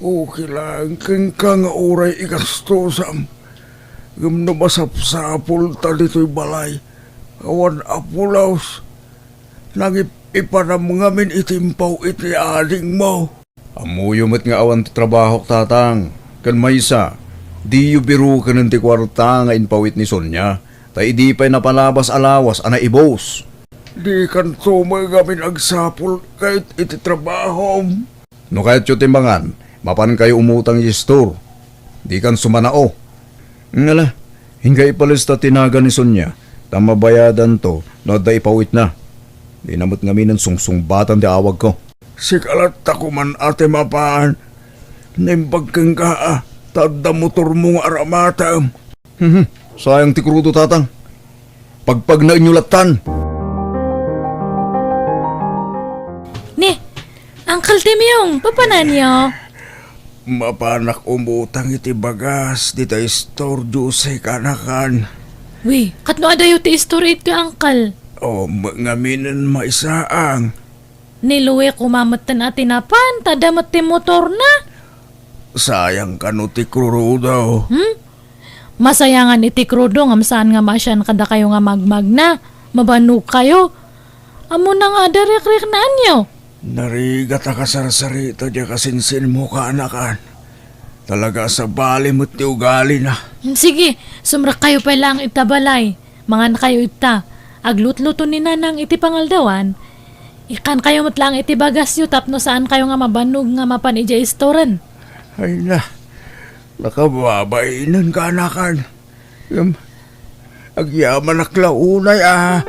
okay laeng kenka nga uray igastosam. Ngem no masapsapulta ditoy balay, awan a pulos. Nangip-ipanam ngamin iti impaw-it ni adingmo. Ammoyo met nga awan ti trabahok, Tatang. Ken maysa, diyo birukenen ti kuarta nga impaw-it ni Sonia, ta idi pay napalabas a lawas a naibus. Dikanto met ngamin agsapul ket iti trabahom. No kayatyo ti mangan, mapankayo umutang iti istor. Dikan sumanao. Ngala, inka ipalista ti nagan ni Sonia, ta mabayadanto no adda ipaw-itna. Dina met ngaminen sungsungbatan ti awagko. Sika latta koman a ti mapan. Naimbag kenka a, ta adda motormo nga aramatem. Hmm, sayang ti krudo, Tatang. Pagpagnaenyo lattan. Ni, Uncle Timyong, papananyo? Mapanak umutang iti bagas dita istor, Jose, kanakan. Wi, katno adayo ti istor iti, Uncle? O, ma-, ngaminen maisaang. Ni Louie koma metten a ti napan, ta adda met ti motorna. Sayang kano ti krudo. Hmm? Masayangan iti krudo ngem saan nga maasian kadakayo nga magmagna. Mabanogkayo. Ammona nga adda rikriknaanyo. Narigat a kasarsarita diay kasinsinmo, kanakan. Talaga a sabali met ti ugalina. Hmm, sige, sumrekkayo pay laeng ita balay. Mangankayo ita. Aglutluto ni Nanang iti pangaldawan. Ikkankayo met laeng iti bagasyo tapno saankayo nga mabannog nga mapan idiay istoren. Ay na, nakababainenka, kanakan. Ngem, agyamanak la unay a.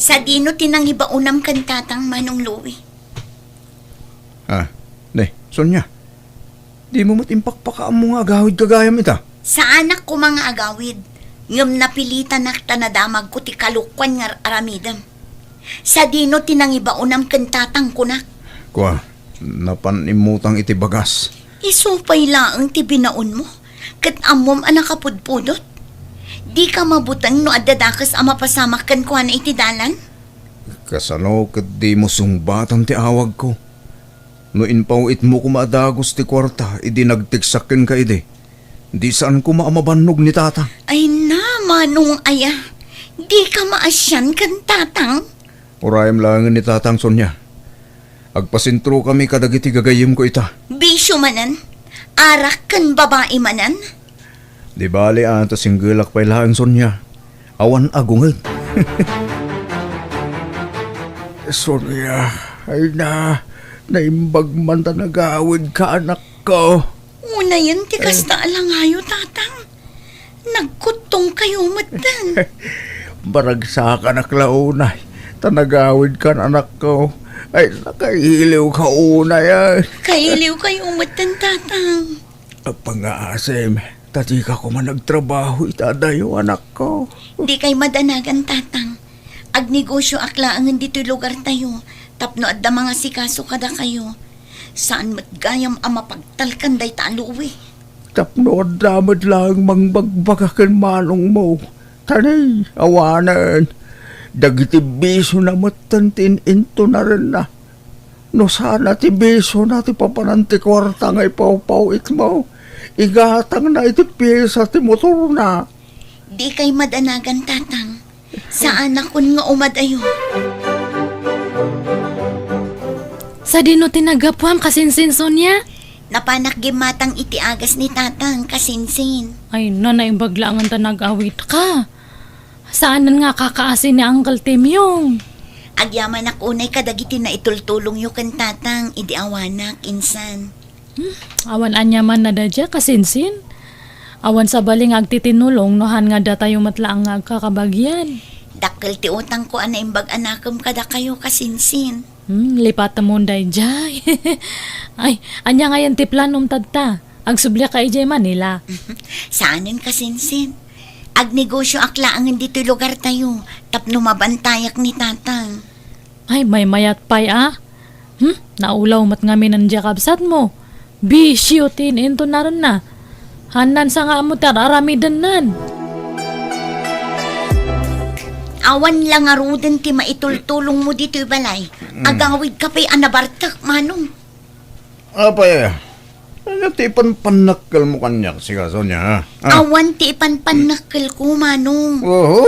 Sadino ti nangibaonam ken Tatang, Manong Louie? Ah, ne, Sonia. Dimo met impakpakaammo nga agawid gagayam ita? Saanak koma nga agawid, ngem napilitanak ta nadamagko ti kalokuan nga ar-aramidem. Sadino ti nangibaonam ken Tatang, kunak? Kua, napan immutang iti bagas. Isu pay laeng ti binaonmo, ket ammom a nakapudpudot. Dika mabuteng no adda dakes a mapasamak kenkuana iti dalan? Kasano ket dimo sungbatan ti awagko? No impaw-itmo koma a dagus ti kuarta idi nagteksak kenka idi, di saan koma a mabannog ni Tata. Ay na, Manong aya, dika maasian ken Tatang? Urayem laengen ni Tatang, Sonia. Agpasentrokami kadagiti gagayyemko ita. Bisio manen, arak ken babai manen? Di bali a ta singgelak pay laeng, Sonia. Awan a gunged. Sonia, ay na, naimbag man ta nagawidka, anakko. Unayen ti kasta a langayo, Tatang. Nagkuttongkayo metten. Baragsakanak la unay, ta nagawidkan, anakko. Ay, nakailiwka unay, ay. Kailiwkayo metten, Tatang. Apangaasim, ta dika koma nagtrabaho ita adayo, anakko. Dikay madanagan, Tatang. Agnegosioak laengen ditoy lugartayo tapno adda mangasikaso kadakayo. Saan met gayam a mapagtalkan dayta a Louie. Tapno adda met laeng mangbagbaga ken manongmo. Tani, awanen. Dagiti bisiona metten ti in-intunarenna. No sana ti bisiona ti papanan ti kuarta nga ipawpaw-itmo, Igatangna iti piesa ti motorna. Dikay madanagan, Tatang. Saanak nga umadayo. Sadino ti naggapuam, kasinsin, Sonia? Napanak gimmatang iti agas ni Tatang, kasinsin. Ay, na, naimbag laengen ta nag-awitka. Saanen nga kakaasi ni Uncle Timyong? Agyamanak unay kadagiti naitultulongyo ken Tatang idi awanak, insan. Hmm, awan aniaman na dadia, kasinsin. Awan sabali nga agtitinulong no han nga datayo met laeng nga agkakabagian. Dakkel ti utangko a naimbag a nakem kadakayo, kasinsin. Hmm, lipatemon daydiay. Ay, ania ngayen ti planom tatta? Agsubliak ka idiay Manila? Saanen, kasinsin. Agnegosioak laengen ditoy lugartayo tapno mabantayak ni Tatang. Ay, maymayat pay a. Hmm? Naulaw met ngamin diay kabsatmo. Bisio ti in-intunarenna. Hanansa nga ammo ti ar-aramidennan. Awan la ngaruden ti maitultulongmo ditoy balay. Mm. Agawidka pay a nabartek, Manong. Apay, ania ti ipanpannakkelmo kaniak, sika, Sonia, ha? Ah. Awan ti ipanpannakkelko, Manong. Oho!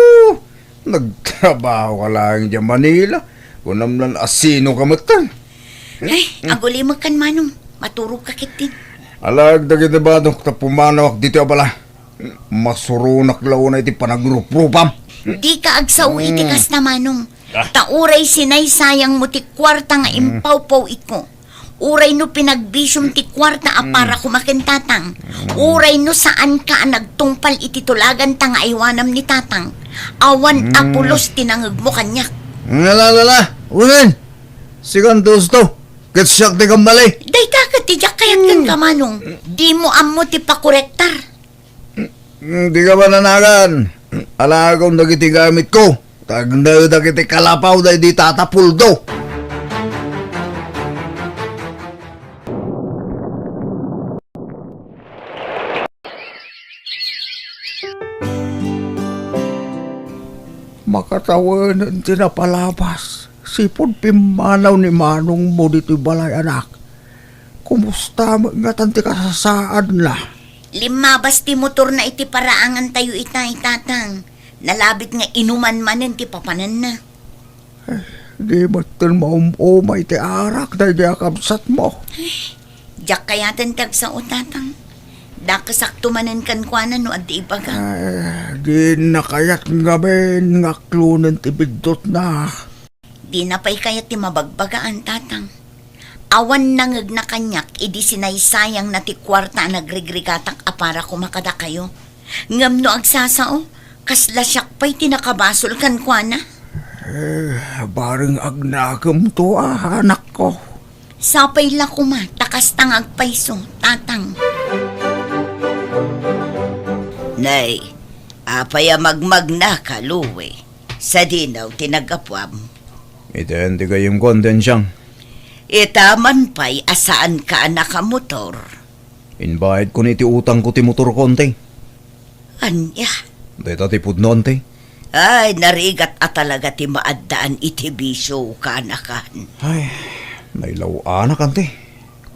Nagtrabaho ka laeng diay Manila. Kunam lan asino ka metten. Ay, agulimek kan Manong. Maturog ka ketdin. Alaag dagiti banok ta pumanawak ditoy a balay. Masuronak la unay ti panagruprupam. Dika agsao iti kasta, Manong. Ah. Ta uray sinaysayangmo ti kuarta nga impawpaw-itko. Uray no pinagbisiom ti kuarta a para koma ken Tatang. Uray no saanka a nagtungpal iti tulaganta nga aywanam ni Tatang. Awan a pulos ti nangegmo kaniak. Ala, ala, ala. Unen. Sikan ti usto. Ket siak ti kammali. Dayta ket ti diak kayat kenka, Manong. Dimo ammo ti pakorektar. Dika mananagan. Alaagom dagiti gamitko. Tagnaedak iti kalapaw daydi Tata Puldo. Makatawenen ti napalabas. Sipud pimmanaw ni manongmo ditoy balay, anak. Kumusta met ngatan ti kasasaadna? Limmabas ti motorna iti paraangantayo ita, Tatang. Nalabit nga inuman manen ti papananna. Eh, di metten maum-umay ti arak daydi a kabsatmo. Diak kayaten ti agsao, Tatang. Dakesakto manen kenkuana no adda ibaga. Ay, dinna kayat ngamin nga aklonen ti biddutna. Dina pay kayat ti mabagbagaan, Tatang. Awan nangegna kaniak idi sinaysayangna ti kuarta a nagrigrigatak a para koma kadakayo. Ngem no agsasao, kasla siak pay ti nakabasol kenkuana. Eh, bareng agnakemto a, anakko. Sapay la koma ta kasta nga agpayso, Tatang. Nay, apay a magmagnaka, Louie? Sadino ti naggapuam? Iten ti gayyemko, Anti Ansiang. Ita man pay a saanka a nakamotor. Imbayadko ni iti utangko ti motorko, Anti. Ania? Dayta ti pudno, Anti. Ay, narigat a talaga ti maaddaan iti bisio, kaanakan. Ay, nailaw-anak, Anti.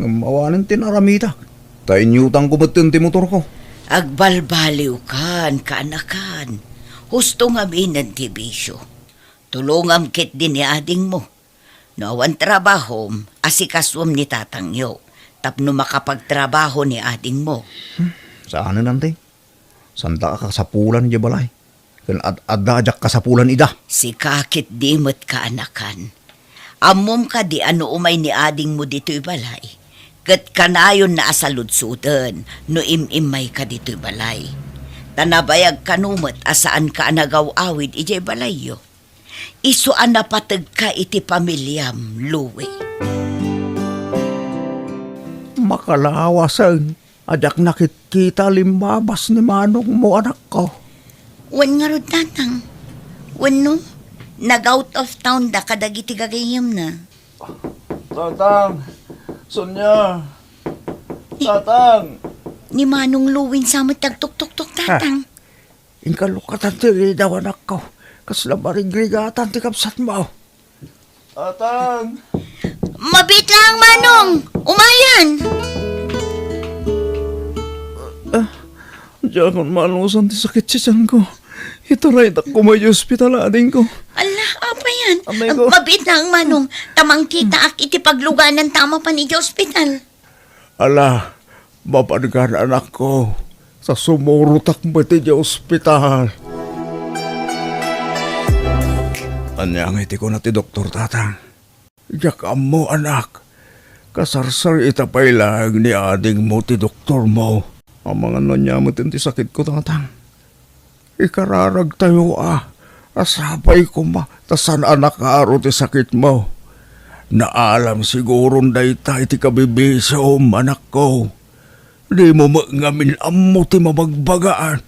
Ngem awanen ti naramidak. Ta inyutangko metten ti motorko. Agbalbaliwkan, kaanakan. Husto ngaminen ti bisio. Tulongam ketdi ni adingmo. No awan trabahom, asikasuem ni tatangyo tapno makapagtrabaho ni adingmo. Hmm, saanen, Anti. Santa a kasapulan idiay balay. Ken ad-adda a diak kasapulan ida. Sika ketdi met, kaanakan. Ammom kadi a no umay ni adingmo ditoy balay, ket kanayonna a saludsoden no im-immayka ditoy balay. Ta nabayag kano met a saanka a nagaw-awid idiay balayyo. Isu a napategka iti pamiliam, Louie. Makalawasen a diak nakitkita limmabas ni manongmo, anakko. Wen ngarud, Tatang. Wenno, nag-out of town da kadagiti gagayyemna. Tatang! Sonia! Tatang! Ni Manong Louie sa met ti agtuktuktok, Tatang. Inka lukatan ti ridaw, anakko. Kasla marigrigatan ti kabsatmo. Tatang! Mabiit laeng, Manong! Umayan! Diakon maalusan ti sakit ti tianko. Itaraytak koma iti ospital, adingko. Ala, apay yan? Amay ko. Mabiit laeng, Manong, ta mangkitaak iti pagluganan ta mapan iti ospital. Ala, mapangan, anakko, ta sumurotak met iti ospital. Ania nga iti kuna ti doktor, Tatang? Diak ammo, anak. Kasarsarita pay laeng ni adingmo ti doktormo. Amangan no ania met ti sakitko, Tatang. Ikararagtayo a, a sapay koma ta saan a nakaro ti sakitmo. Naalam siguron dayta iti kabibisiom, anakko. Dimo met ngamin ammo ti mabagbagaan.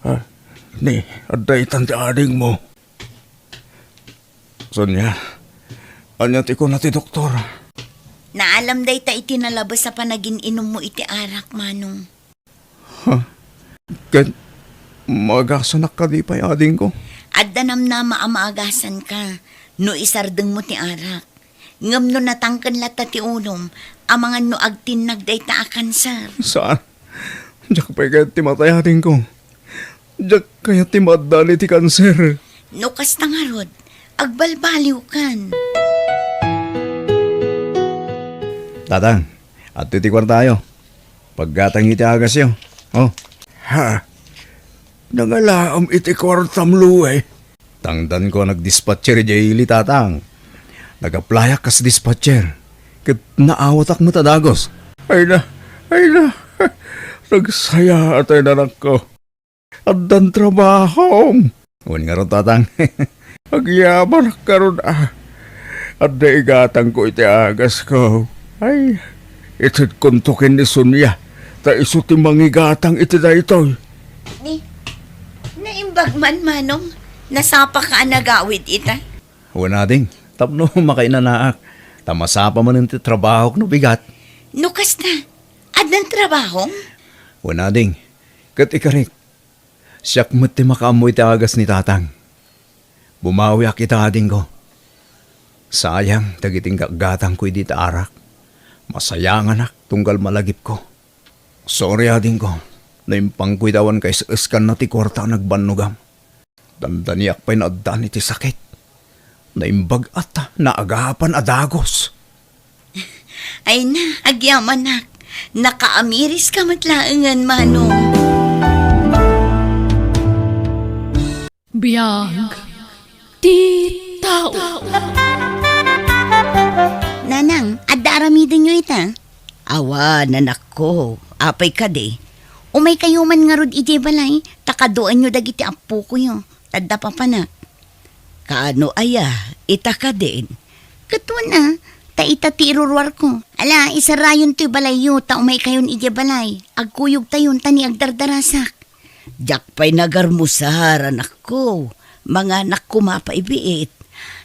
Ah, ni, adda itan ti adingmo. Sonia, ania ti kuna ti doktor? Naalam dayta iti nalabes a panagin-inummo iti arak, Manong. Ha? Ket maagasanak kadi pay, adingko? Adda namnama a maagasanka no isardengmo ti arak. Ngem no natangken latta ti ulom, amangan no agtinnag dayta a kanser. Saan? Diak pay kayat ti matay, adingko. Diak kayat ti maaddaan iti kanser. No kasta ngarud, agbalbaliwkan. Tatang, adtoy ti kuartayo. Paggatang iti agasyo. Oh. Ha? Nangalaam iti kuartam, Lue? Tangdanko a nagdispatcher idiay ili, Tatang. Nag-applyak kas dispatcher. Ket naawatak met a dagus. Ay na, ay na. Nagsayaat, anakko. Addan trabahom. Wen ngarud, Tatang. Agyamanak ngarud a. Adda igatangko iti agasko. Ay, itedkonto ken ni Sonia, ta isu ti mangigatang iti daytoy. Ni, naimbag man, Manong. Nasapaka a nagawid ita? Wen, ading, tapno makainanaak, ta masapa manen ti trabahok no bigat. No kasta, addan trabahom? Wen, ading, ket ikarik, siak met ti makaammo iti agas ni Tatang. Bumawiak ita, adingko. Sayang dagiti inggatgatangko idi ta arak. Masayanganak tunggal malagipko. Sorry, adingko. Naimpangko iti awan kaes-eskanna ti kuarta a nagbannogam. Dandaniak pay naaddaan iti sakit. Naimbag-at ta naagapan a dagus. Ay na, agyamanak. Nakaamiriska met laengen, Manong. Biag ti tao. Nanang, adda aramidenyo ita? Awan, anakko. Apay kadi? Umaykayo man ngarud idiay balay, ta kaduaenyo dagiti appokoyo, ta adda papanak. Kaano aya, ita kadin? Ket wen a, ta ita ti iruruarko. Ala, isarayon toy balayyo, ta umaykayon idiay balay. Agkuyogtayon, ta ni agdardarasak. Diak pay nagarmusar, anakko. Manganak koma pay biit.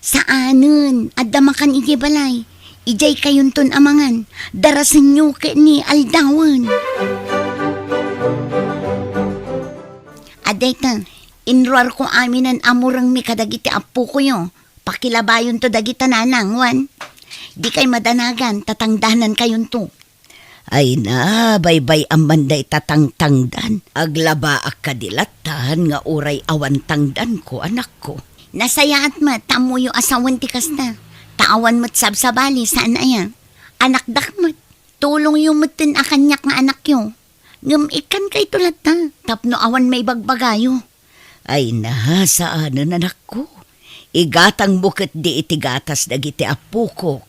Saanen, adda makan idiay balay. Idiay kayonton a mangan. Darasenyo ket ni aldawen. Adda ita, inruarko aminen a murengmi kadagiti appokoyo. Pakilabayonto dagita, nanang, wen. Dikay madanagan, ta tangdanankayonto. Ay na, baybay-am man dayta tangtangdan. Aglabaak kadi lattan nga uray awan tangdanko, anakko. Nasayaat met, ta ammoyo a sawen ti kasta. Ta awan met sabsabali, saan aya? Anakdak met. Tulongyo metten a kaniak nga anakyo. Ngem ikkankayto latta, tapno awan maibagbagayo. Ay na, saanen, anakko. Igatangmo ketdi iti gatas dagiti appokok.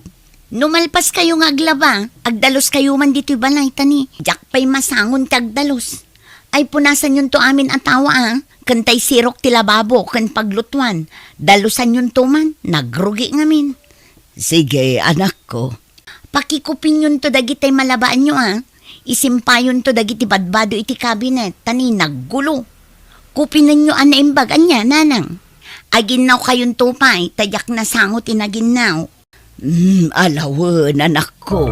No malpaskayo nga aglaba, agdaluskayo man ditoy balay, ta ni, diak pay masangon ti agdalus. Ay, punasanyonto amin a tawa, a, ken tay sirok ti lababo ken paglutuan. Dalusanyonto man, nagrugi ngamin. Sige, anakko. Pakikupinyonto dagitay malabaanyo, a. Isimpayonto dagiti badbado iti kabinet, ta ni naggulo. Kupinenyo a naimbag, ania, nanang? Aginnawkayonto pay, ta diak nasango ti naginnaw. Hmm, alawen, anakko.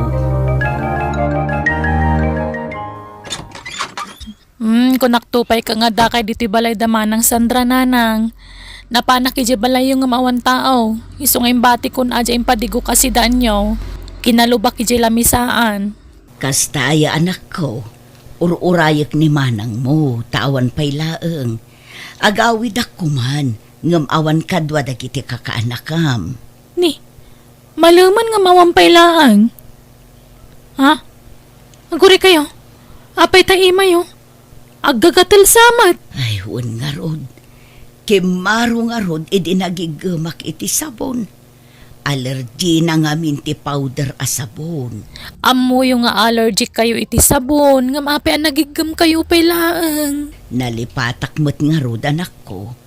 Hmm, kunakto pay ka nga dakay ditoy balay da Manang Sandra, nanang. Napanak idiay balayyo ngem awan tao. Isu nga imbatikon a diay impadigok a sidaanyo. Kinalubak idiay lamisaan. Kasta aya, anakko. Ur-urayek ni manangmo, ta awan pay laeng. Agawidak koman, ngem awan kadua dagiti kakaanakam. Ni, malemen nga awan pay laeng. Ha? Agurikayo? Apay ta imayo? Aggagatel sa met. Ay, wen ngarud. Kimmaro ngarud idi nagiggemak iti sabon. Allergy na ngamin ti powder a sabon. Ammoyo nga allergic kayo iti sabon, ngem apay a nagiggem kayo pay laeng? Nalipatak met ngarud, anakko,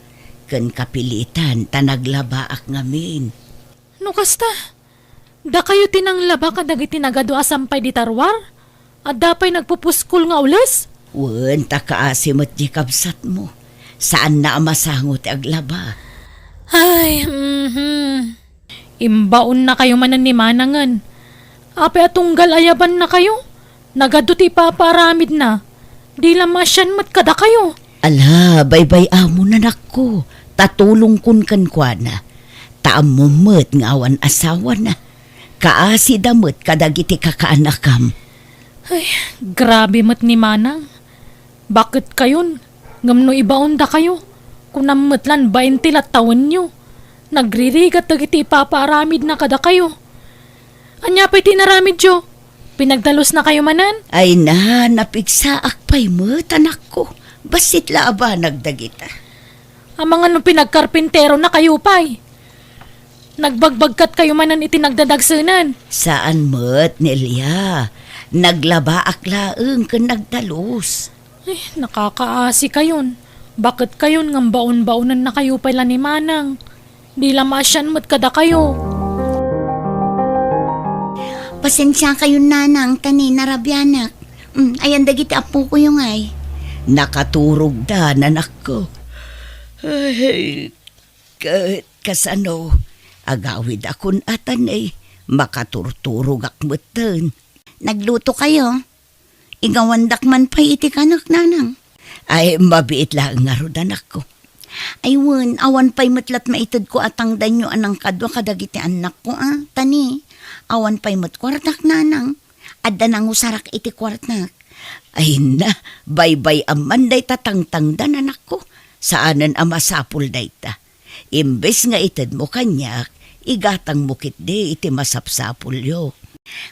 ken kapilitan ta naglabaak ngamin. No kasta, dakayo ti nanglaba kadagiti nagadu a sampay dita ruar? Adda pay nagpupuskol nga ules? Wen, ta kaasi met diay kabsatmo. Saanna a masango ti aglaba. Ay, mhm. Imbaonnakayo manen ni manangen. Apay a tunggal ayabannakayo? Nagadu ti ipapaaramidna. Di la maasian met kadakayo. Ala, baybay-amon, anakko, ta tulongkon kenkuana. Ta ammom met nga awan asawana. Kaasida met kadagiti kakaanakam. Ay, grabe met ni manang. Baket kayon, ngem no ibaondakayo, kunam met lan bain ti lattawenyo. Nagririgat dagiti ipapaaramidna kadakayo. Ania pay ti inaramidyo? Pinagdalusnakayo manen? Ay na, napigsaak pay met, anakko. Bassit la a banag dagita. Amangan no pinagkarpinteronakayo pay. Nagbagbagkatkayo manen iti nagdadagsenen? Saan met, Nelia. Naglabaak laeng ken nagdalus. Ay, nakakaasi kayon. Baket kayon nga baon-baonannakayo pay la ni manang. Di la maasian met kadakayo. Pasensia kayon, nanang, ta ni narabianak. Mm, ayan dagiti appokoyo ngay? Nakaturogda, nanakko. Ay, ket kasano? Agawidakon a ta ni, makaturturogak metten. Nagluto kayo? Igawandak man pay iti kanek, nanang. Ay, mabiit laeng ngarud, anakko. Ay wen, awan pay met lat maitedko a tangdanyo a nangkadua kadagiti annakko, a. Ta ni, awan pay met kuartak, nanang. Adda nangusarak iti kuartak. Ay na, baybay-am man dayta tangtangdan, anakko. Saanen a masapul dayta. Imbes nga itedmo kaniak, igatangmo ketdi iti masapsapulyo.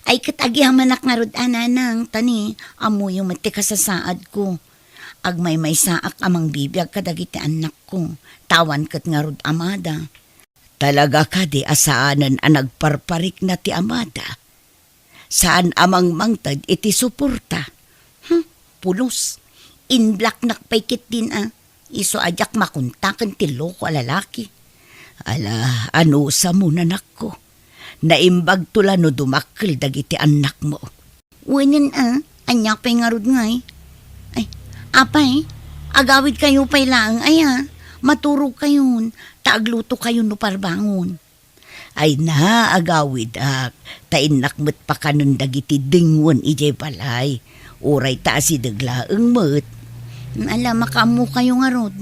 Ay, ket agyamanak ngarud a, nanang, ta ni, ammoyo met ti kasasaadko. Agmaymaysaak a mangbibiag kadagiti annakko, ta awan ket ngarud amada. Talaga kadi a saanen a nagparparikna ti amada? Saan a mangmangted iti suporta. Hmm, pulos. Inblaknak pay ketdin a. Isu a diak makontaken ti loko a lalaki. Ala, anusam, nanakko. Naimbagto la no dumakkel dagiti annakmo. Wenen a, ania pay ngarud ngay? Ay, apay, agawidkayo pay laeng aya. Maturogkayon, ta aglutokayon no parbangon. Ay na, agawidak, ta innak met pakanen dagiti dingwen idiay balay. Uray ta asideg laeng met. Ala, makaammokayo ngarud.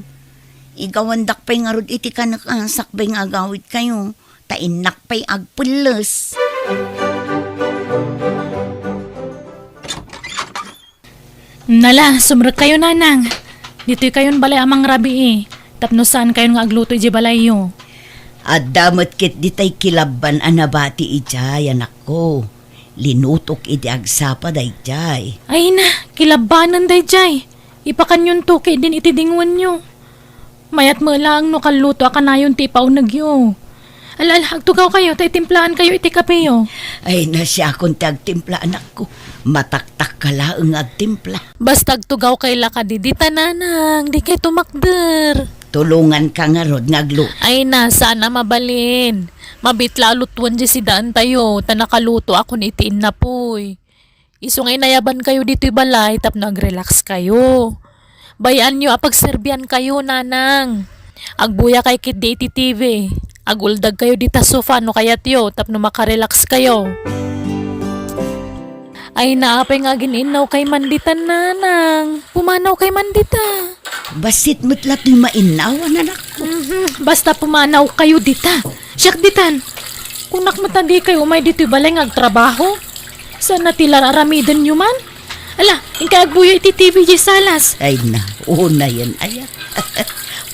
Igawandak pay ngarud iti kanek a sakbay nga agawidkayo, ta innak pay agpelles. Nala, sumrekkayo, nanang. Ditoykayon balay a mangrabii, tapno saankayon nga agluto idiay balayyo. Adda met ketdi tay kilabban a nabati idiay, anakko. Linutok idi agsapa daydiay. Ay na, kilabbanen daydiay. Ipakanyonto ketdin iti dingwenyo. Mayat met laeng no kalluto a kanayon ti ipaunegyo. Ala, ala, agtugawkayo ta itimplaankayo iti kapeyo. Ay, na, siakon ti agtimpla, anakko. Mataktakka laeng nga agtimpla. Basta agtugawkay la kadi dita, nanang, dikay tumakder. Tulonganka ngarud nga agluto. Ay na, saan a mabalin. Mabiit la a lutoen diay sidaentayo, ta nakalutoakon iti innapoy. Isu nga inayabankayo ditoy balay tapno agrelaxkayo. Bay-anyo a pagserbiankayo, nanang. Agbuyakay ketdi iti T V. Aguldagkayo dita sofa no kayatyo tapno makarelaxkayo. Ay, naapay nga agin-innawkay man dita, nanang? Pumanawkay man dita. Bassit met la toy mainnawan, anakko. Mhm, basta pumanawkayo dita. Siak ditan. Kunak met a dikay umay ditoy balay nga agtrabaho. Saan a ti la ar-aramidenyo man? Ala, inka agbuya iti T V diay salas. Ay na, unayen aya.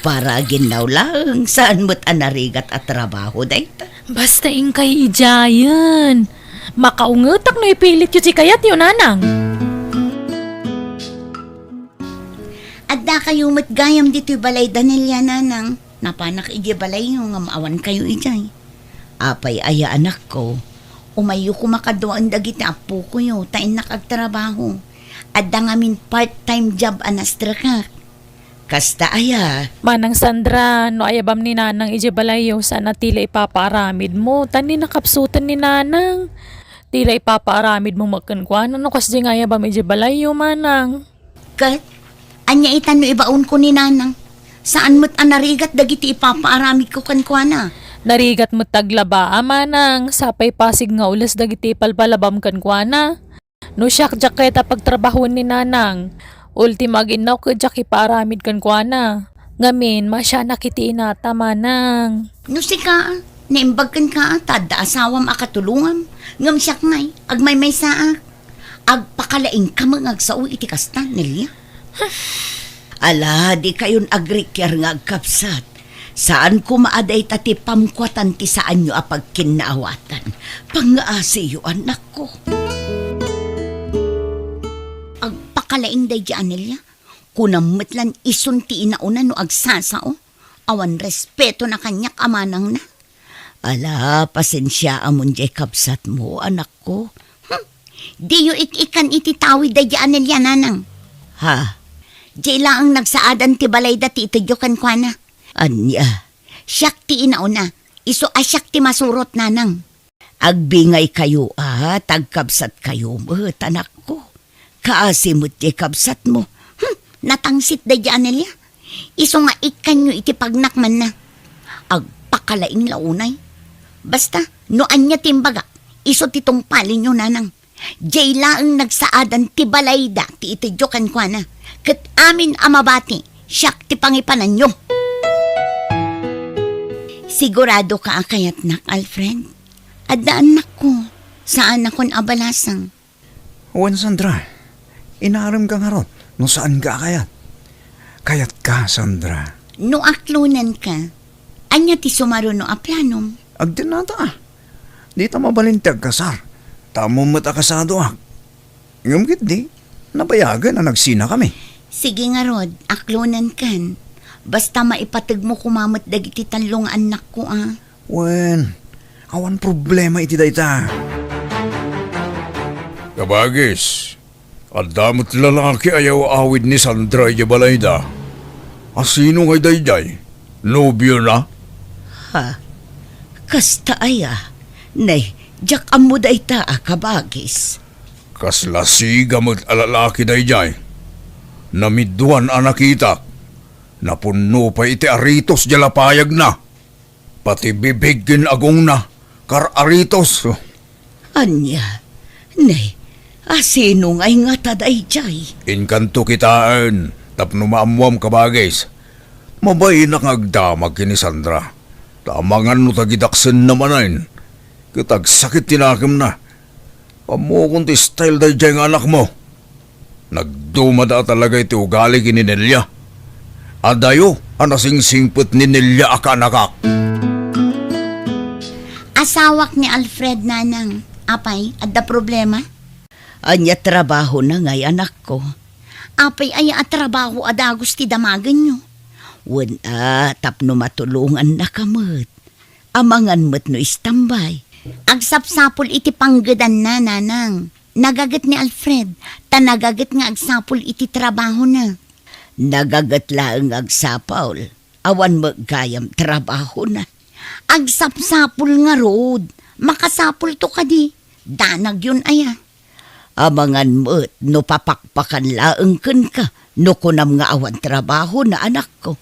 Para aginnaw laeng, saan met a narigat a trabaho dayta. Basta inkay idiayen. Makaungetak no ipilityo ti kayatyo, nanang. Adda kayo met gayam ditoy balay da Nelia, nanang. Napanak idiay balayyo ngem awan kayo idiay. Apay aya, anakko? Umayyo koma kaduaen dagiti appokoyo ta innak agtrabaho. Adda ngamin part-time job a nastrekak. Kasta aya? Manang Sandra, no ayabam ni nanang idiay balayyo, saan a ti la ipapaaramidmo, ta ni nakapsuten ni nanang. Ti la ipapaaramidmo met kenkuana no kasdiay nga ayabam idiay balayyo, manang. Ket, ania ita no ibaonko ni nanang? Saan met a narigat dagiti ipapaaramidko kenkuana? Narigat met ta aglaba, manang, sapay pasig nga ules dagiti ipalpalabam kenkuana. No siak, diak kayat a pagtrabahoen ni nanang. Ultimo, aginnaw ket diak ipaaramid kenkuana. Ngamin, masianak iti inata, manang. No sika, naimbag kenka, ta adda asawam a katulongam. Ngem siak ngay, agmaymaysaak. Agpakalaingka met nga agsao iti kasta, Nelia. Ala, di kayon agrikiar nga agkabsat. Saan koma a dayta ti pamkuatan ti saanyo a pagkinnaawatan. Pangngaasiyo, anakko. Agpakalaing daydi a Nelia. Kunam met lan isun ti inauna no agsasao. Awan respetona kaniak a manangna. Ala, pasensiaamon diay kabsatmo, anakko. Hmm. Diyo ik-ikkan iti tawid daydi a Nelia, nanang. Ha? Diay laeng nagsaadan ti balayda ti itedyo kenkuana. Ania? Siak ti inauna. Isu a siak ti masurot, nanang. Agbingaykayo a, ta agkabsatkayo met, anakko. Kaasi met diay kabsatmo. Hmm, natangsit daydi a Nelia. Isu nga ikkanyo iti pagnakmanna. Agpakalaing la unay. Basta, no ania ti imbagak, isu ti tungpalenyo, nanang. Diay laeng nagsaadan ti balayda ti itedyo kenkuana. Ket amin a mabati, siak ti pangipananyo. Siguradoka a kayatnak, Alfred? Adda annakko, saanakon a balasang. Wen, Sandra, inaremka ngarud no saanka a kayat. Kayatka, Sandra. No aklonanka, ania ti sumaruno a planom? Agdennata. Dita mabalin ti agkasar, ta ammom met a kasadoak. Ngem ketdi, nabayagen a nagsinakami. Sige ngarud, aklonankan. Basta maipategmo koma met dagiti tallo nga annakko a. Wen, awan problema iti dayta. Kabagis, adda met lalaki a yaw-awid ni Sandra idiay balayda. Asino ngay daydiay? Nobiona? Ha? Kasta aya? Nay, diak ammo dayta a, kabagis. Kasla siga met a lalaki daydiay. Namidduan a nakitak. Napunno pay iti aritos diay lapayagna. Pati bibig ken agongna, kar-aritos. Ania? Nay, asino ngay ngata daydiay? Inkanto kitaen, tapno maammuam, kabagis. Mabainak nga agdamag ken ni Sandra. Ta amangan no tagidaksenna manen, ket agsakit ti nakemna. Ammokon ti style daydiay nga anakmo. Nagdumada a talaga iti ugali ken ni Nelia. Adayo a nasingsingpet ni Nelia a kaanakak. Asawak ni Alfred, nanang. Apay, adda problema? Ania trabahona ngay, anakko? Apay aya a trabaho a dagus ti damagenyo? Wen a, tapno matulongannaka met. Amangan met no istambay. Agsapsapul iti panggedanna, nanang. Nagaget ni Alfred, ta nagaget nga agsapul iti trabahona. Nagaget laeng nga agsapul. Awan met gayam trabahona. Agsapsapul ngarud. Makasapulto kadi. Danagyon aya. Amangan met no papakpakan laeng kenka no kunam nga awan trabahona, anakko.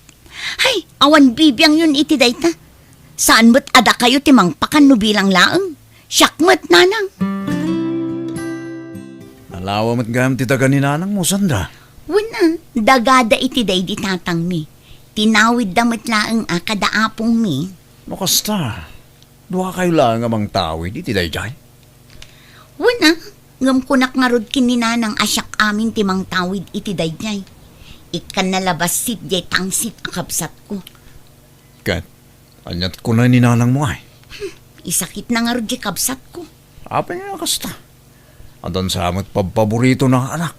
Hay, awan bibiangyon iti dayta. Saan met a dakayo ti mangpakan no bilang laeng. Siak met, nanang. Nalawa met gayam ti daga ni nanangmo, Sandra. Wen a, dagada iti daydi tatangmi. Tinawidda met laeng a kada apongmi. No kasta, duakayo laeng a mangtawid iti daydiay? Wen a, Ngem kunak ngarud ken ni Nanang a siak amin ti mangtawid iti daydiay. Ikkanna la bassit diay tangsit a kabsatko. Ket, ania't kuna ni nanangmo ay? Isakitna ngarud diay kabsatko. Apay nga kasta? Addan sa met pabpaboritona nga anak.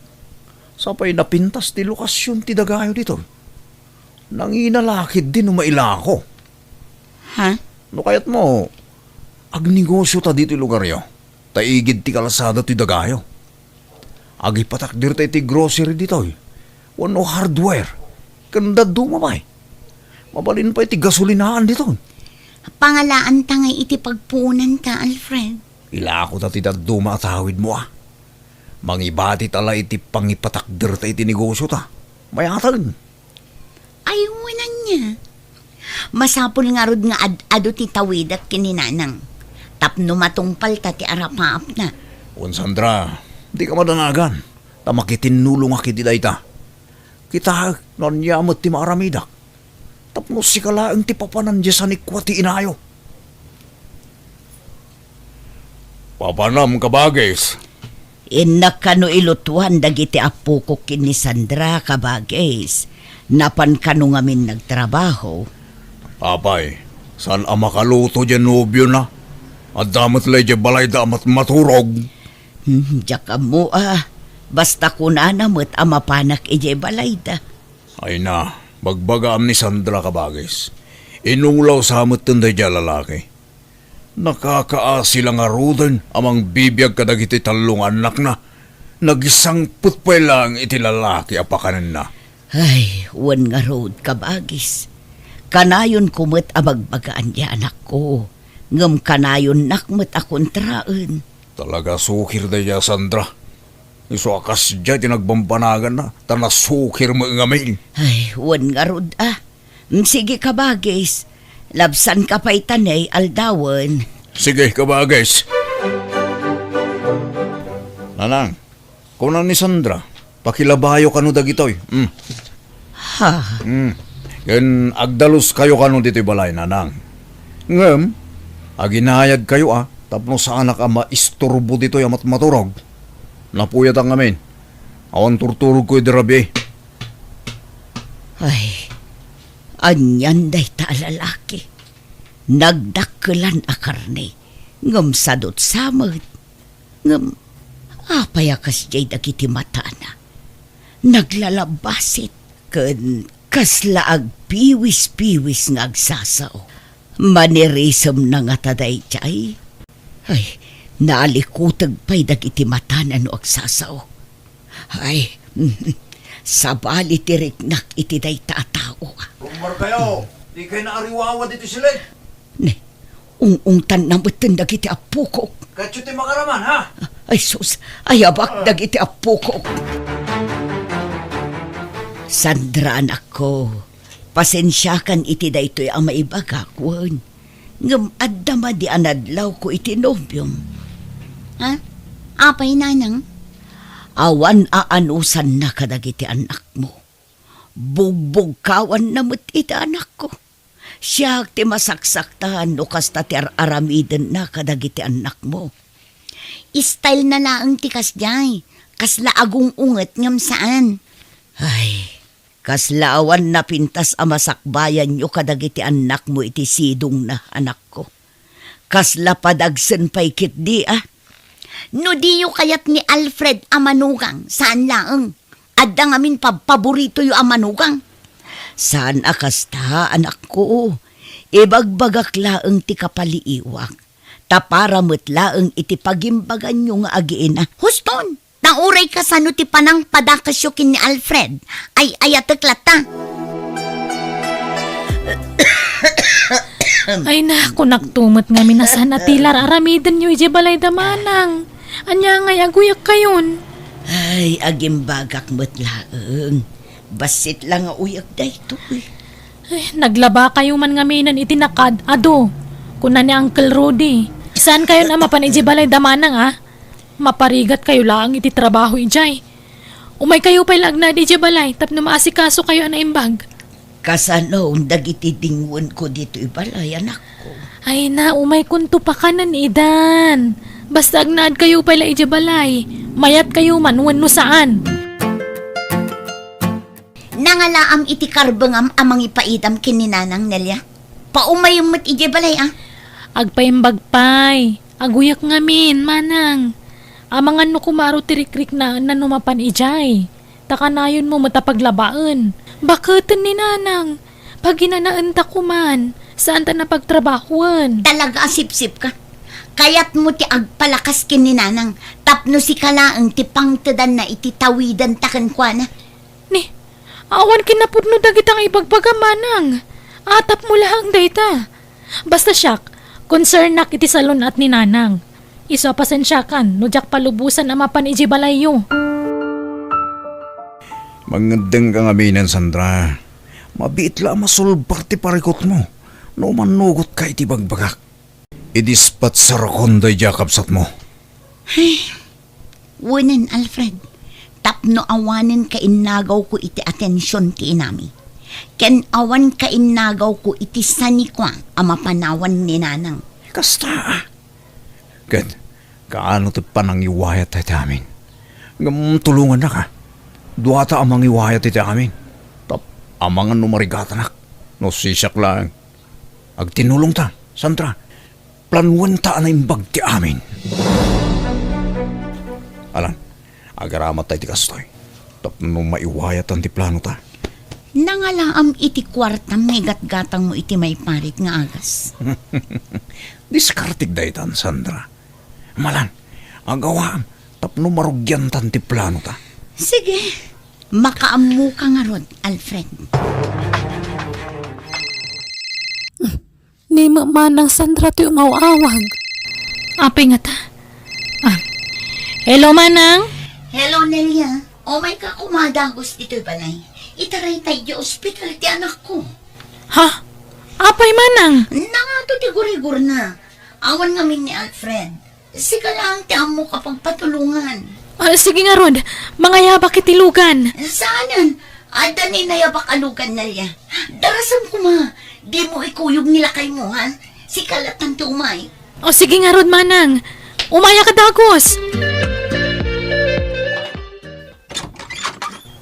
Sapay napintas ti lokasion ti dagayo ditoy. Nangina la ketdi no mailako. Ha? No kayatmo, agnegosio ta ditoy lugaryo. Ta igid ti kalsada ti dagayo. Agipatakder ta iti grocery ditoy. Wenno hardware. Ken dadduma pay. Mabalin pay ti gasolinaan ditoy. Pangalaanta ngay iti pagpuonanta, Alfred. Ilako ta ti dadduma a tawidmo, a. Mangibati ta la iti pangipatakder ta iti negosio ta. Mayatag. Ay, wen ania. Masapul ngarud nga ad-adu ti tawidak ken ni Nanang. Tapno matungpalta ti arapaapna. Wen, Sandra, dika madanagan. Ta makitinnulongak iti dayta. Kitaek no ania met ti maaramidak. Tapno sika laeng ti papanan diay sanikua ti inayo. Papanam, kabagis. Innak kano ilutuan dagiti appokok ken ni Sandra, kabagis. Napan kano ngamin nagtrabaho. Apay, saan a makaluto diay nobiona? Adda met la idiay balayda a mat-, maturog. Hmm, diak ammo a. Basta kunana met a mapanak idiay balayda. Ay na, bagbagaam ni Sandra, kabagis. Inulaw sa metten daydiay a lalaki. Nakakaasi la ngaruden a mangbibiag kadagiti tallo nga annakna. Nagisangpet pay laeng iti lalaki a pakanenna. Ay, wen ngarud, kabagis. Kanayonko met a bagbagaan diay anakko, ngem kanayonnak met a kontraen. Talaga sukir daydiay a Sandra. Isu a kasdiay ti nagbambanaganna, ta nasukir met ngamin. Ay, wen ngarud a. Mm, sige, kabagis. Labsanka pay ta ne aldawen. Sige, kabagis. Nanang, kuna ni Sandra, pakilabayo kano dagitoy. Mm. Ha? Mm. Ken agdaluskayo kano ditoy balay, Nanang. Ngem, aginayadkayo a, tapno saanak a maisturbo ditoy a matmaturog. Napuyatak ngamin. Awan turturogko idi rabii. Ay, anian dayta a lalaki. Nagdakkelan a karne, ngem sadutsa met. Ngem apay a kasdiay dagiti matana? Naglalabbasit ken kasla agpiwispiwis nga agsasao. Manirisemna ngata daydiay? Ay, nalikuteg pay dagiti matana no agsasao. Ay, sabali ti riknak iti dayta a tao. Rummuarkayo, dikay naariwawa ditoy siled. Ne, ung-ungtanna metten dagiti appokok. Kayo ti makaraman, ha? Ay, sus, ayabak dagiti appokok. Sandra, anakko, pasensiakan iti daytoy a maibagak, wen. Ngem adda madi a nadlawko iti nobiom. Ha? Apay, Nanang? Awan aanusanna kadagiti annakmo. Bugbugkawanna met iti anakko. Siak ti masaksaktan no kasta ti ar-aramidenna kadagiti annakmo. Style na laeng ti kasdiay. Kasla agung-unget ngem saan. Ay, kasla awan napintas a masakbayanyo kadagiti annakmo iti sidongna, anakko. Kasla padagsen pay ketdi a. No diyo kayat ni Alfred a manugang, saan laeng. Adda ngamin pabpaboritoyo a manugang. Saan a kasta, anakko. Ibagbagak laeng ti kapaliiwak. Ta para met laeng iti pagimbaganyo nga agiina. Huston! Ta uray kasano ti panangpadakesyo ken ni Alfred, ay-ayatek latta. Ay na, kunakto met ngamin a saan a ti ar-aramidenyo idiay balay da Manang. Ania ngay aguyakkayon? Ay, agimbagak met laeng. Bassit la nga uyag daytoy. Ay, naglabakayo man ngaminen iti nakaad-adu, kuna ni Uncle Rudy. Saankayon a mapan idiay balay da Manang, a? Maparigatkayo laeng iti trabaho idiay. Umaykayo pay la agnaed idiay balay tapno maasikasokayo a naimbag. Kasano dagiti dingwenko ditoy balay, anakko? Ay na, umaykonto pakanen, idan. Basta agnaedkayo pay la idiay balay. Mayatkayo man wenno saan. Nangalaam iti karbengam a mangipaidam ken ni Nanang, Nelia. Paumayem met idiay balay, a. Agpaimbag pay. Aguyek ngamin, manang. Amangan no kumaaro ti rikriknaenna no mapan idiay. Ta kanayonmo met a paglabaen. Baketen ni Nanang. Paginanaentakoman. Saanta a pagtrabahoen. Talaga a sipsipka. Kayatmo ti agpalakas ken ni Nanang tapno sika laeng ti pangtedanna iti tawidenta kenkuana. Ni, awan kinapudno dagita nga ibagbagam, manang. Atapmo laeng dayta. Basta siak, concernnak iti salun-at ni Nanang. Isu a pasensiakan no diak palubosan a mapan idiay balayyo. Mangngeddengka ngaminen, Sandra. Mabiit la a masulbar ti parikutmo no mannugotka iti bagbagak. Idispatsarkon daydiay a kabsatmo. Ay, wenen, Alfred, tapno awanen kainnagawko iti atension ti inami, ken awan kainnagawko iti sanikua a mapanawan ni Nanang. Kasta, a. Ket, kaano ti panangiwayat iti amin? Ngem tulongannaka. Duata a mangiwayat iti amin. Tap, amangan no marigatanak. No sisiak laeng. Agtinulongta, Sandra. Planuenta a naimbag ti amin. Alan, agaramatta iti kastoy. Tapno maiwayatan ti planota. Nangalaam iti kuartam nga igatgatangmo iti maiparit nga agas. Diskartek daytan, Sandra. Malan, agawaam tapno marugiantan ti planota. Sige, makaammoka ngarud, Alfred. Ni ma-, Manang Sandra ti umaw-awag. Apay ngata? Ah. Hello, Manang? Hello, Nelia. Umayka koma dagus ditoy balay. Itaraytay idiay ospital ti anakko. Ha? Apay, Manang? Nangato ti gurigurna. Awan ngamin ni Alfred. Sika laeng ti ammok a pagpatulongan. Ah, sige ngarud, mangayabak iti lugan. Saanen, adda ni nayabak a lugan, Nelia. Darasem koma, dimo ikuyog ni lakaymo, ha? Sika lattan ti umay. O, sige ngarud, Manang. Umayaka dagus.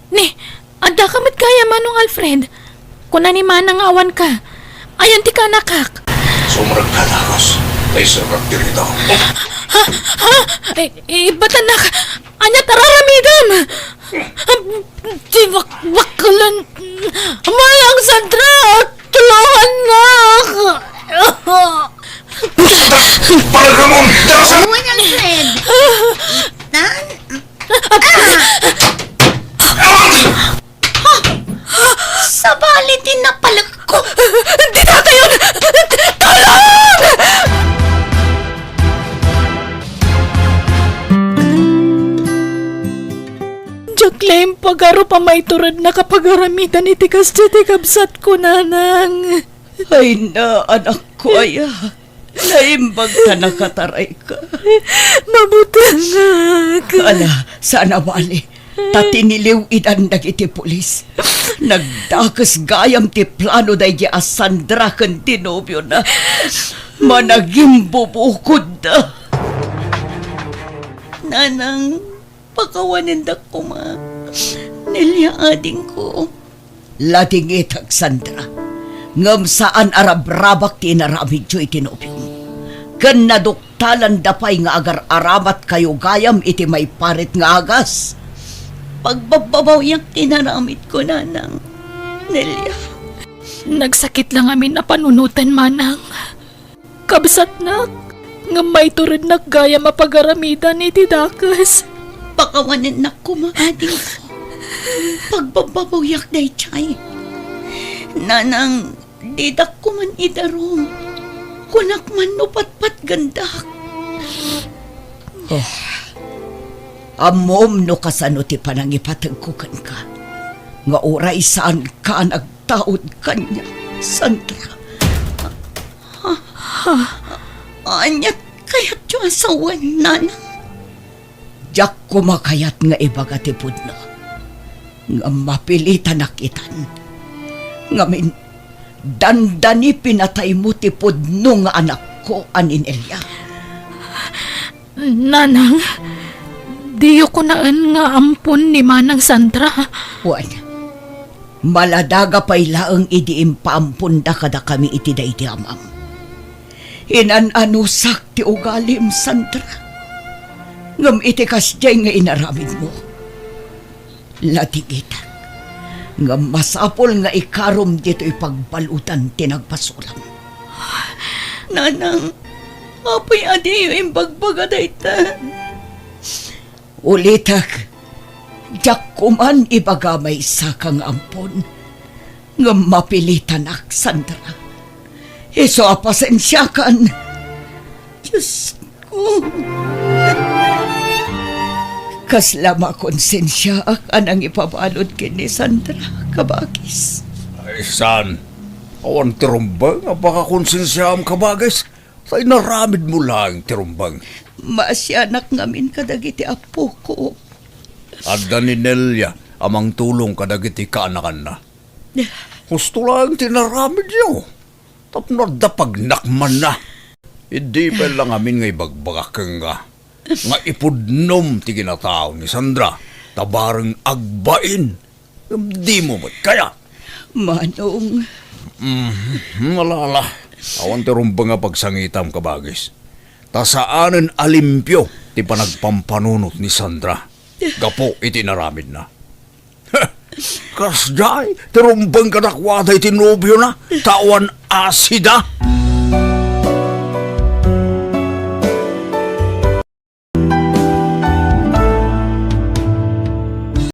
Ni, addaka met gayam, Manong Alfred. Kuna ni Manang nga awanka. Ayan ti kaanakak. Sumrekka dagus. Ay, sumrek diri daw. Ha? Ha? Ay, ibatannak. Anya ti ar-aramidem? Ti bakbakelen. Manang Sandra, tulongannak. Paragramon! Darasem! Manang Alfred. Tan, Ah! Sabali ti napalekko. Dita kayon! Tulong! Diak la impagarup a maiturednak a pagaramidan iti kasdiay ti kabsatko, Nanang. Ay na, anakko aya. Naimbag ta nakatarayka. Mabutengak. Ala, saan a bali. Ta tiniliw-idan dagiti pulis. Nagdakes gayam ti plano daydi a Sandra ken ti nobiona. Managimbubukodda. Nanang, pakawanendak koma. Nelia, adingko. Ladingitek, Sandra, ngem saan a rabrabak ti inaramidyo iti nobiom. Ken naduktalanda pay nga agar-aramatkayo gayam iti maiparit nga agas. Pagbabbabawiak ti inaramidko, Nanang. Nelia. Nagsakit la ngamin a panunoten, Manang. Kabsatnak, ngem maiturednak gayam a pagaramidan iti dakes. Pakawanennak koma, adingko. Pagbabbabawiak daydiay. Nanang, didak koman idarum. Kunak man no patpatgendak. Oh. Ammom no kasano ti panangipategko kenka. Nga uray saanka a nagtaud kaniak, Sandra. Ania ti kayatyo a sawen, Nanang? Diak koma kayat nga ibaga ti pudno. Ngem mapilitanak itan. Ngamin, dandani pinataymo ti pudno nga anakko a ni Nelia. Nanang, Diyo kunaen nga ampon ni Manang Sandra. Wen, maladaga pay laeng idi impaamponda kadakami iti daydi amam. Inan-anusak ti ugalim, Sandra. Ngem iti kasdiay nga inaramidmo, latigitak nga masapul nga ikarom ditoy pagbaludan ti nagpasulam. Nanang, apay a diyo imbagbaga dayta? Ulitek, diak koman ibaga maysaka nga ampon, ngem mapilitanak, Sandra. Isu a pasensiakan. Diosko. Kasla makonsensiaak a nangipabalud ken ni Sandra, kabagis. Ay, saan? Awan ti rumbeng a pakakonsensiaam, kabagis. Ta inaramidmo laeng ti rumbeng. Maasianak ngamin kadagiti appoko. Adda ni Nelia a mangtulong kadagiti kaanakanna. Husto laeng ti inaramidyo. Tapno adda pagnakmanna. Idi pay la ngamin nga ibagbagak kenka nga ipudnom ti kinatao ni Sandra, ta bareng agbain. Ngem dimo met kayat. Manong. Mm, ala, ala. Awan ti rumbeng a pagsangitam, kabagis. Ta saanen a limpio ti panagpampanunot ni Sandra gapu iti inaramidna. Kasdiay ti rumbeng kadakuada iti nobiona, ta awan asida.